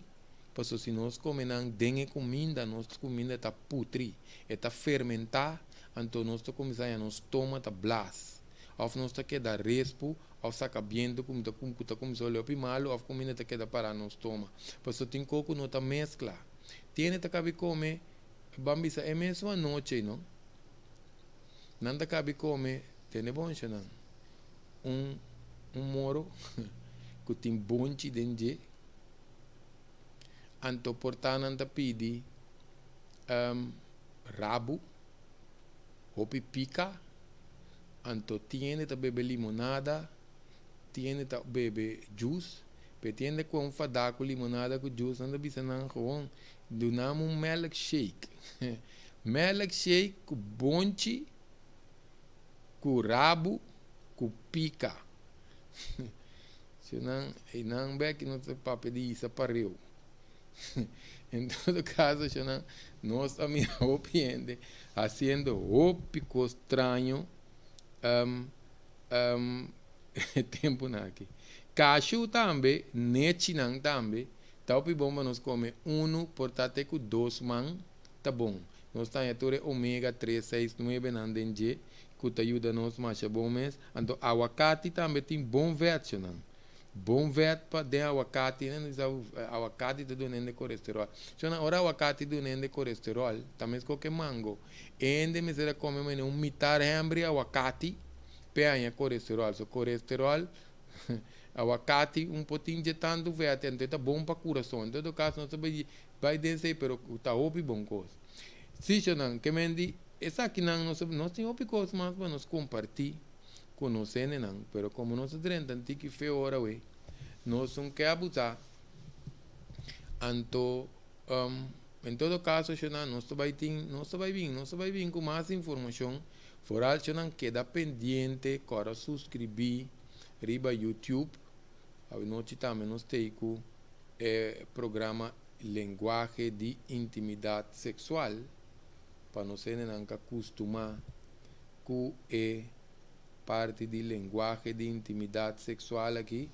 pasobra si nos kome nan den e kuminda, nos kuminda ta putri, e ta fermentá, anto nos ta kuminsá haña nos stoma ta blas, òf nos ta keda respu, òf saka bientu ku ta ku ta kuminsá hole hopi malu, òf kuminda ta keda pará nos stoma, pasobra tin kos ku no ta meskla. Tiene ta kabi kome, ban bisa e mesun anochi, no? Nan ta kabi kome, tene bon nan, un un moro ku tin bonchi den dje, anto por ta nan ta pidi rabu, hopi pika, anto tin hende ta bebe limonada, tin hende ta bebe juice, pero tin hende ku a un fada ku limonada ku juice, nan ta bisa nan gewoon duna mi un melkshake. Melkshake ku bonchi, ku rabu, ku pika. Si nan, e nan bek no ta papia di hisa pareu. En todo caso, shonan, nos a mira hopi hende haciendo hopi cos straño um, um, e temponan aki. Cashew tambe, nechinan tambe, ta hopi bon pa nos come unu por ta te cu dos man. Ta bon. Nos ta haña tur e omega tres, seis, nuebe nan den dje ku ta yuda nos masha bon mes. Anto awakati tambe tin bon vètshonan. Bon vèt pa den awakati. Nan ta bisa awakati ta duna hende kolesteròl. Shonnan, ora awakati duna hende kolesteròl, ta meskos ke mango. Hende mester a kome manera un mitar hèmbri awakati p'e haña kolesteròl. So kolesteròl. Awakati un potin dje tantu vèt anto e ta bon pa kurason. En todo kaso nos ta bai bai den esei pero ta hopi bon kos. Si shonnan ke men di esakinan nos nos tin hopi kos mas pa nos kompartí ku nos hendenan pero komo nos a drenta un tiki fe ora awe nos un ke abusá anto en todo kaso shonnan nos ta bai tin nos ta bai bin nos ta bai bin ku mas informashon foral shonnan keda pendiente kòrda suskribí. Riba YouTube. Awenochi tambe nos tei ku e programa Lenguahe di Intimidat Seksual pa nos hendenan ka kustumá ku e parti di lenguahe di intimidat seksual aki.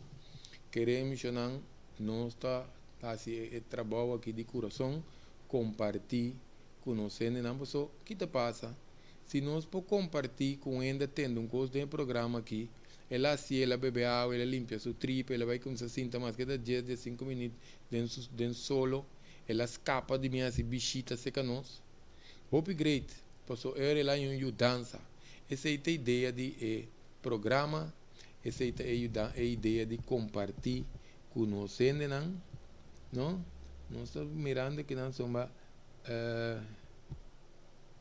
Kere mishonan nos ta hasi e trabou aki di kurason kompartí ku nos hendenan paso ki ta pasa? Si nos por comparti cu un hende a tende un cos den e programa aki, el a hacié, el a bebe awa, el a limpia su tripa, el a bay cuminsa sinta maske ta dies, dies cinco minuut den su den solo, el a scapa di mi haci bishita cerca nos. Hopi great, paso ora el a haña un yudansa. Esey ta idea di e programa, esey ta e yuda e idea di comparti cu nos hendenan, no? Nos ta mirando kinan somba.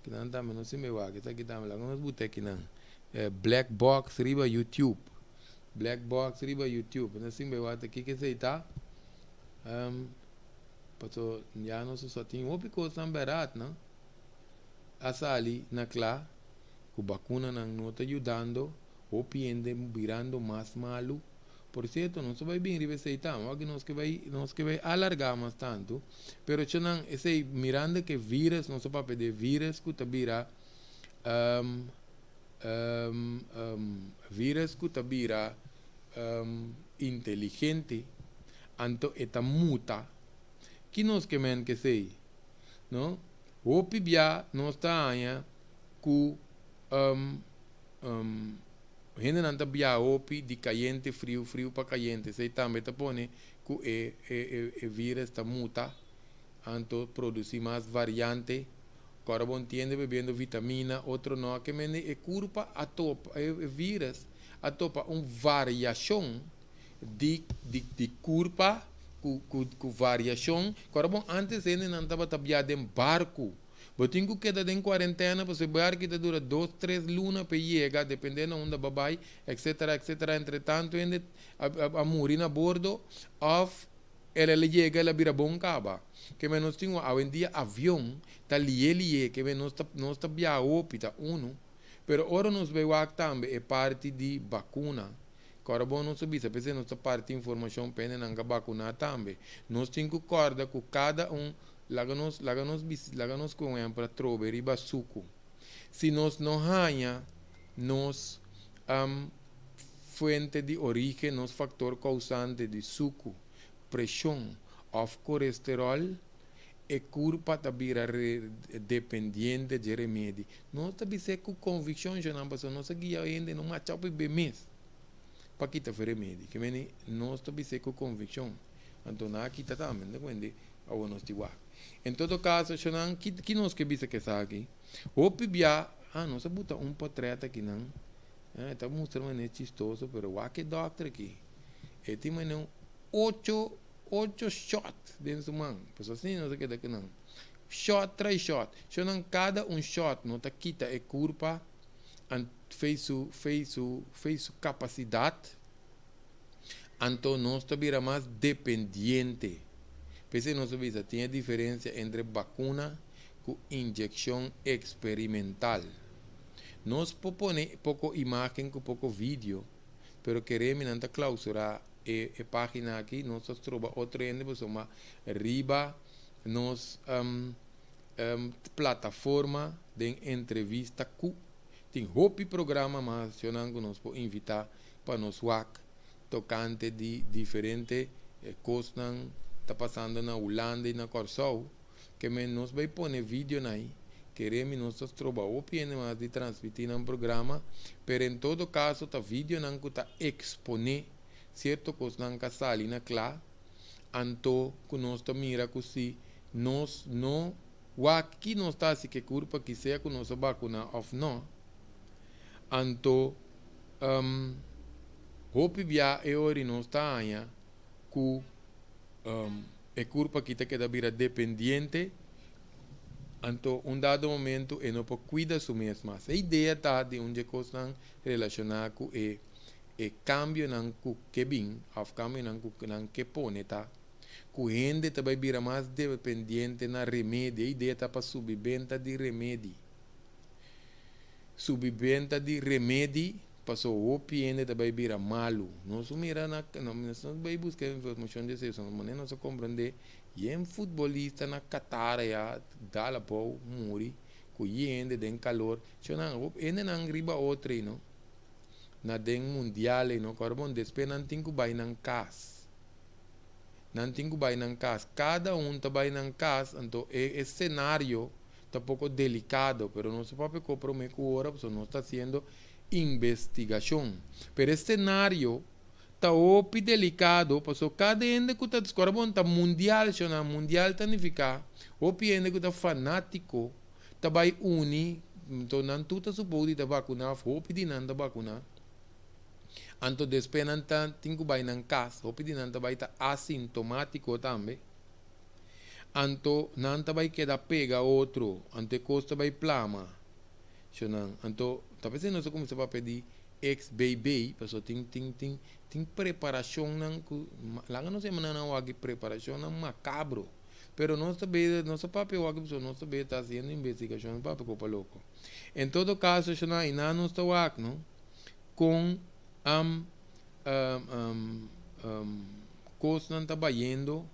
Kinan tambe no sin wak esaki tambe laga nos buta kinan black box riba youtube black box riba youtube no sin wak ta kiko esei ta paso ya nos sa tin hopi kosnan bèrdat no a sali na kla ku bakunanan no ta yudando hopi hende birando mas malu. Por cierto, nos ta bai bin riba esei tambe, wak nos ke bai, nos ke bai alarga mas tantu, pero chonan esei mirando ke virus, nos ta papia di e virus ku ta bira virus ku ta bira inteligente, anto e ta muta. Ki nos ke men ke esei? No? Hopi bia nos ta haña ku Hendenan ta biaha hopi di kayente friu, friu pa kayente. Esei tambe ta pone ku e e virus ta muta, anto produsi mas variante. Ku ora bo ntiende bebiendo vitamina, otro no. Ke mende e kurpa a topa, e virus a topa un variashon di di di kurpa ku ku ku variashon. Ku ora bo antes hendenan tabata biaha den barku. Bo tin ku keda den kuarentena pasobra e barki ta dura dos tres luna pa e yega depende na unda bo bai etcetera etcetera entretanto hende a muri na bordo of el a yega el a bira bon kaba ke men nos tin awendia avion ta liye liye ke men nos ta nos ta biaha hopi ta uno pero ora nos bai wak tambe e parti di bakuna kòrda bon nos a bisa p'esei nos ta parti informashon pa hendenan ka bakuna tambe nos tin ku kòrda ku kada un Laga nos, laga nos bis, laga nos ku un ehempel atrobe riba suku. Si nos no haña nos fuente di origen, nos faktor kousante di suku, preshon òf koresteròl, e kurpa ta bira re, dependiente dje remedi. Nos ta bis'é ku konvikshon, shonnan, pasobra nos a guia hende no macha hopi be mes pa kita fe remedi. Ke meni nos ta bis'é ku konvikshon. Anto nan a kita tambe, no ta kuende. Awor nos di wak. En todo kaso, shonnan, ki ki nos ke bisa ku esaki? Hopi bia, ah, nos a buta un potrèt akinan, eh, e ta mustra manera chistoso, pero wak e dòkter aki. E tin manera un ocho, ocho shòt den su man. Pasobra asina nos a keda ku nan. Shòt tras shòt. Shonnan, kada un shòt no ta kita e kurpa an fei su, fei su, fei su kapasidat. Anto nos ta bira mas dependiente. P'esei nos a bisa tin e diferencia entre bacuna cu inyeccion experimental. Nos por pone poco imagen cu poco video, pero kere mi nan ta clausura e e pagina aki, nos ta stroba otro hende pasobra riba nos plataforma den entrevista cu tin hopi programa mas cu nos por invita pa nos wak tokante di diferente kosnan ta pasando na Hulanda i na Kòrsou, ke men nos bai pone videonan ei, kere mi nos ta stroba hopi hende mas di transmití nan programa, pero en todo kaso ta videonan ku ta eksponé sierto kosnan ka sali na kla, anto ku nos ta mira ku si nos no wak ki nos ta hasi ke kurpa ki sea ku nos a bakuná òf no, anto. Hopi bia e ora nos ta haña ku e kurpa aki ta keda bira dependiente, anto un dado momento e no por kuida su mes mas. E idea ta di un dje kosnan relashoná ku e e kambionan ku ke bin òf kambionan ku nan ke pone ta ku hende ta bai bira mas dependiente na remedi. E idea ta pa subi benta di remedi. Subi benta di remedi paso hopi hende ta bai bira malu. Nos mira na nos bai buska informashon di esei pasobra manera nos a komprende yen futbolista na Qatar aya dal abou muri ku yen hende den kalor. Shonnan hopi hendenan riba otro ei no na den mundial ei no kòrda bon despues nan tin ku bai nan kas. Nan tin ku bai nan kas. Kada un ta bai nan kas anto e senario ta poko delikado pero nos ta papia ku prome ku ora pasobra nos ta hasiendo investigashon. Pero e senario ta hopi delikado pasobra kada hende ku ta skora bon ta mundial shona mundial ta nifiká hopi hende ku ta fanátiko ta bai uni anto nan tur ta supou di ta vakuná òf hopi di nan ta vakuná anto despues nan ta tin ku bai nan kas hopi di nan ta bai ta asintomátiko tambe. Anto nan ta bai keda pega otro, anto e kos ta bai plama. Shonnan, anto ta p'esei nos a kuminsá papia di XBB, pasobra tin tin tin tin preparashonnan ku laga nos yama nan awor aki preparashonnan makabro. Pero nos ta bei nos a papia awor aki pasobra nos ta bei ta hasiendo investigashon papia ku pa loko. En todo kaso shonnan einan nos ta wak no kon kosnan ta bayendo.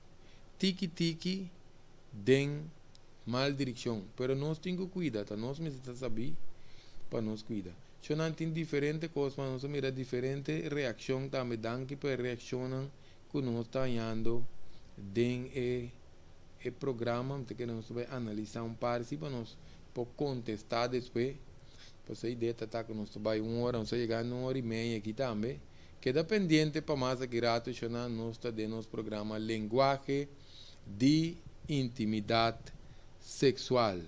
Tiki tiki den mal direkshon pero nos tin ku kuida ta nos mester ta sabí pa nos kuida shonnan tin diferente kos mas nos a mira diferente reakshon tambe danki pa e reakshonnan ku nos ta hañando den e e programa mi ta kere nos ta bai analisá un par si pa nos por kontestá despues pasobra e idea ta ta ku nos ta bai un ora nos ta yegando un ora i media aki tambe. Keda pendiente pa mas aki rato shona nos ta den nos programa Lenguaje di Intimidad Sexual.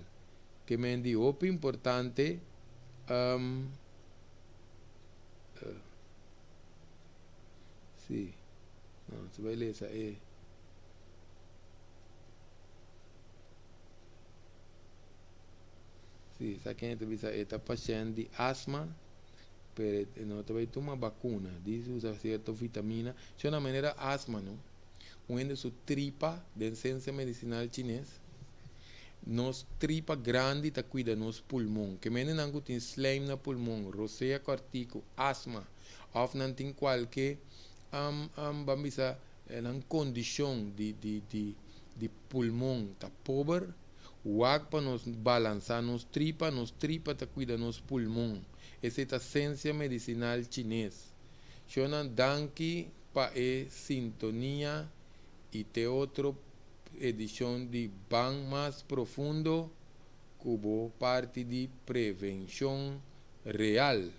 Ke men di hopi importante um si no nos bai lesa e si sa ken ta bisa e ta pashent di asma. Pero e no ta bay tuma bakuna. Dice usa cierto vitamina. Sho na manera asma no. Un hende su tripa den ciencia medicinal chines. Nos tripa grandi ta cuida nos pulmon. Ke mende nan cu tin slijm na pulmon, rosea cortico, asma of nan tin cualke um um ban bisa nan condicion di di di di pulmon ta pober. Wak pa nos balansá nos tripa, nos tripa ta kuida nos pulmon. Esei ta sensia medisinal chines. Shonnan danki pa e sintonia i te otro edishon di Ban Mas Profundo ku bo parti di Prevenshon Real.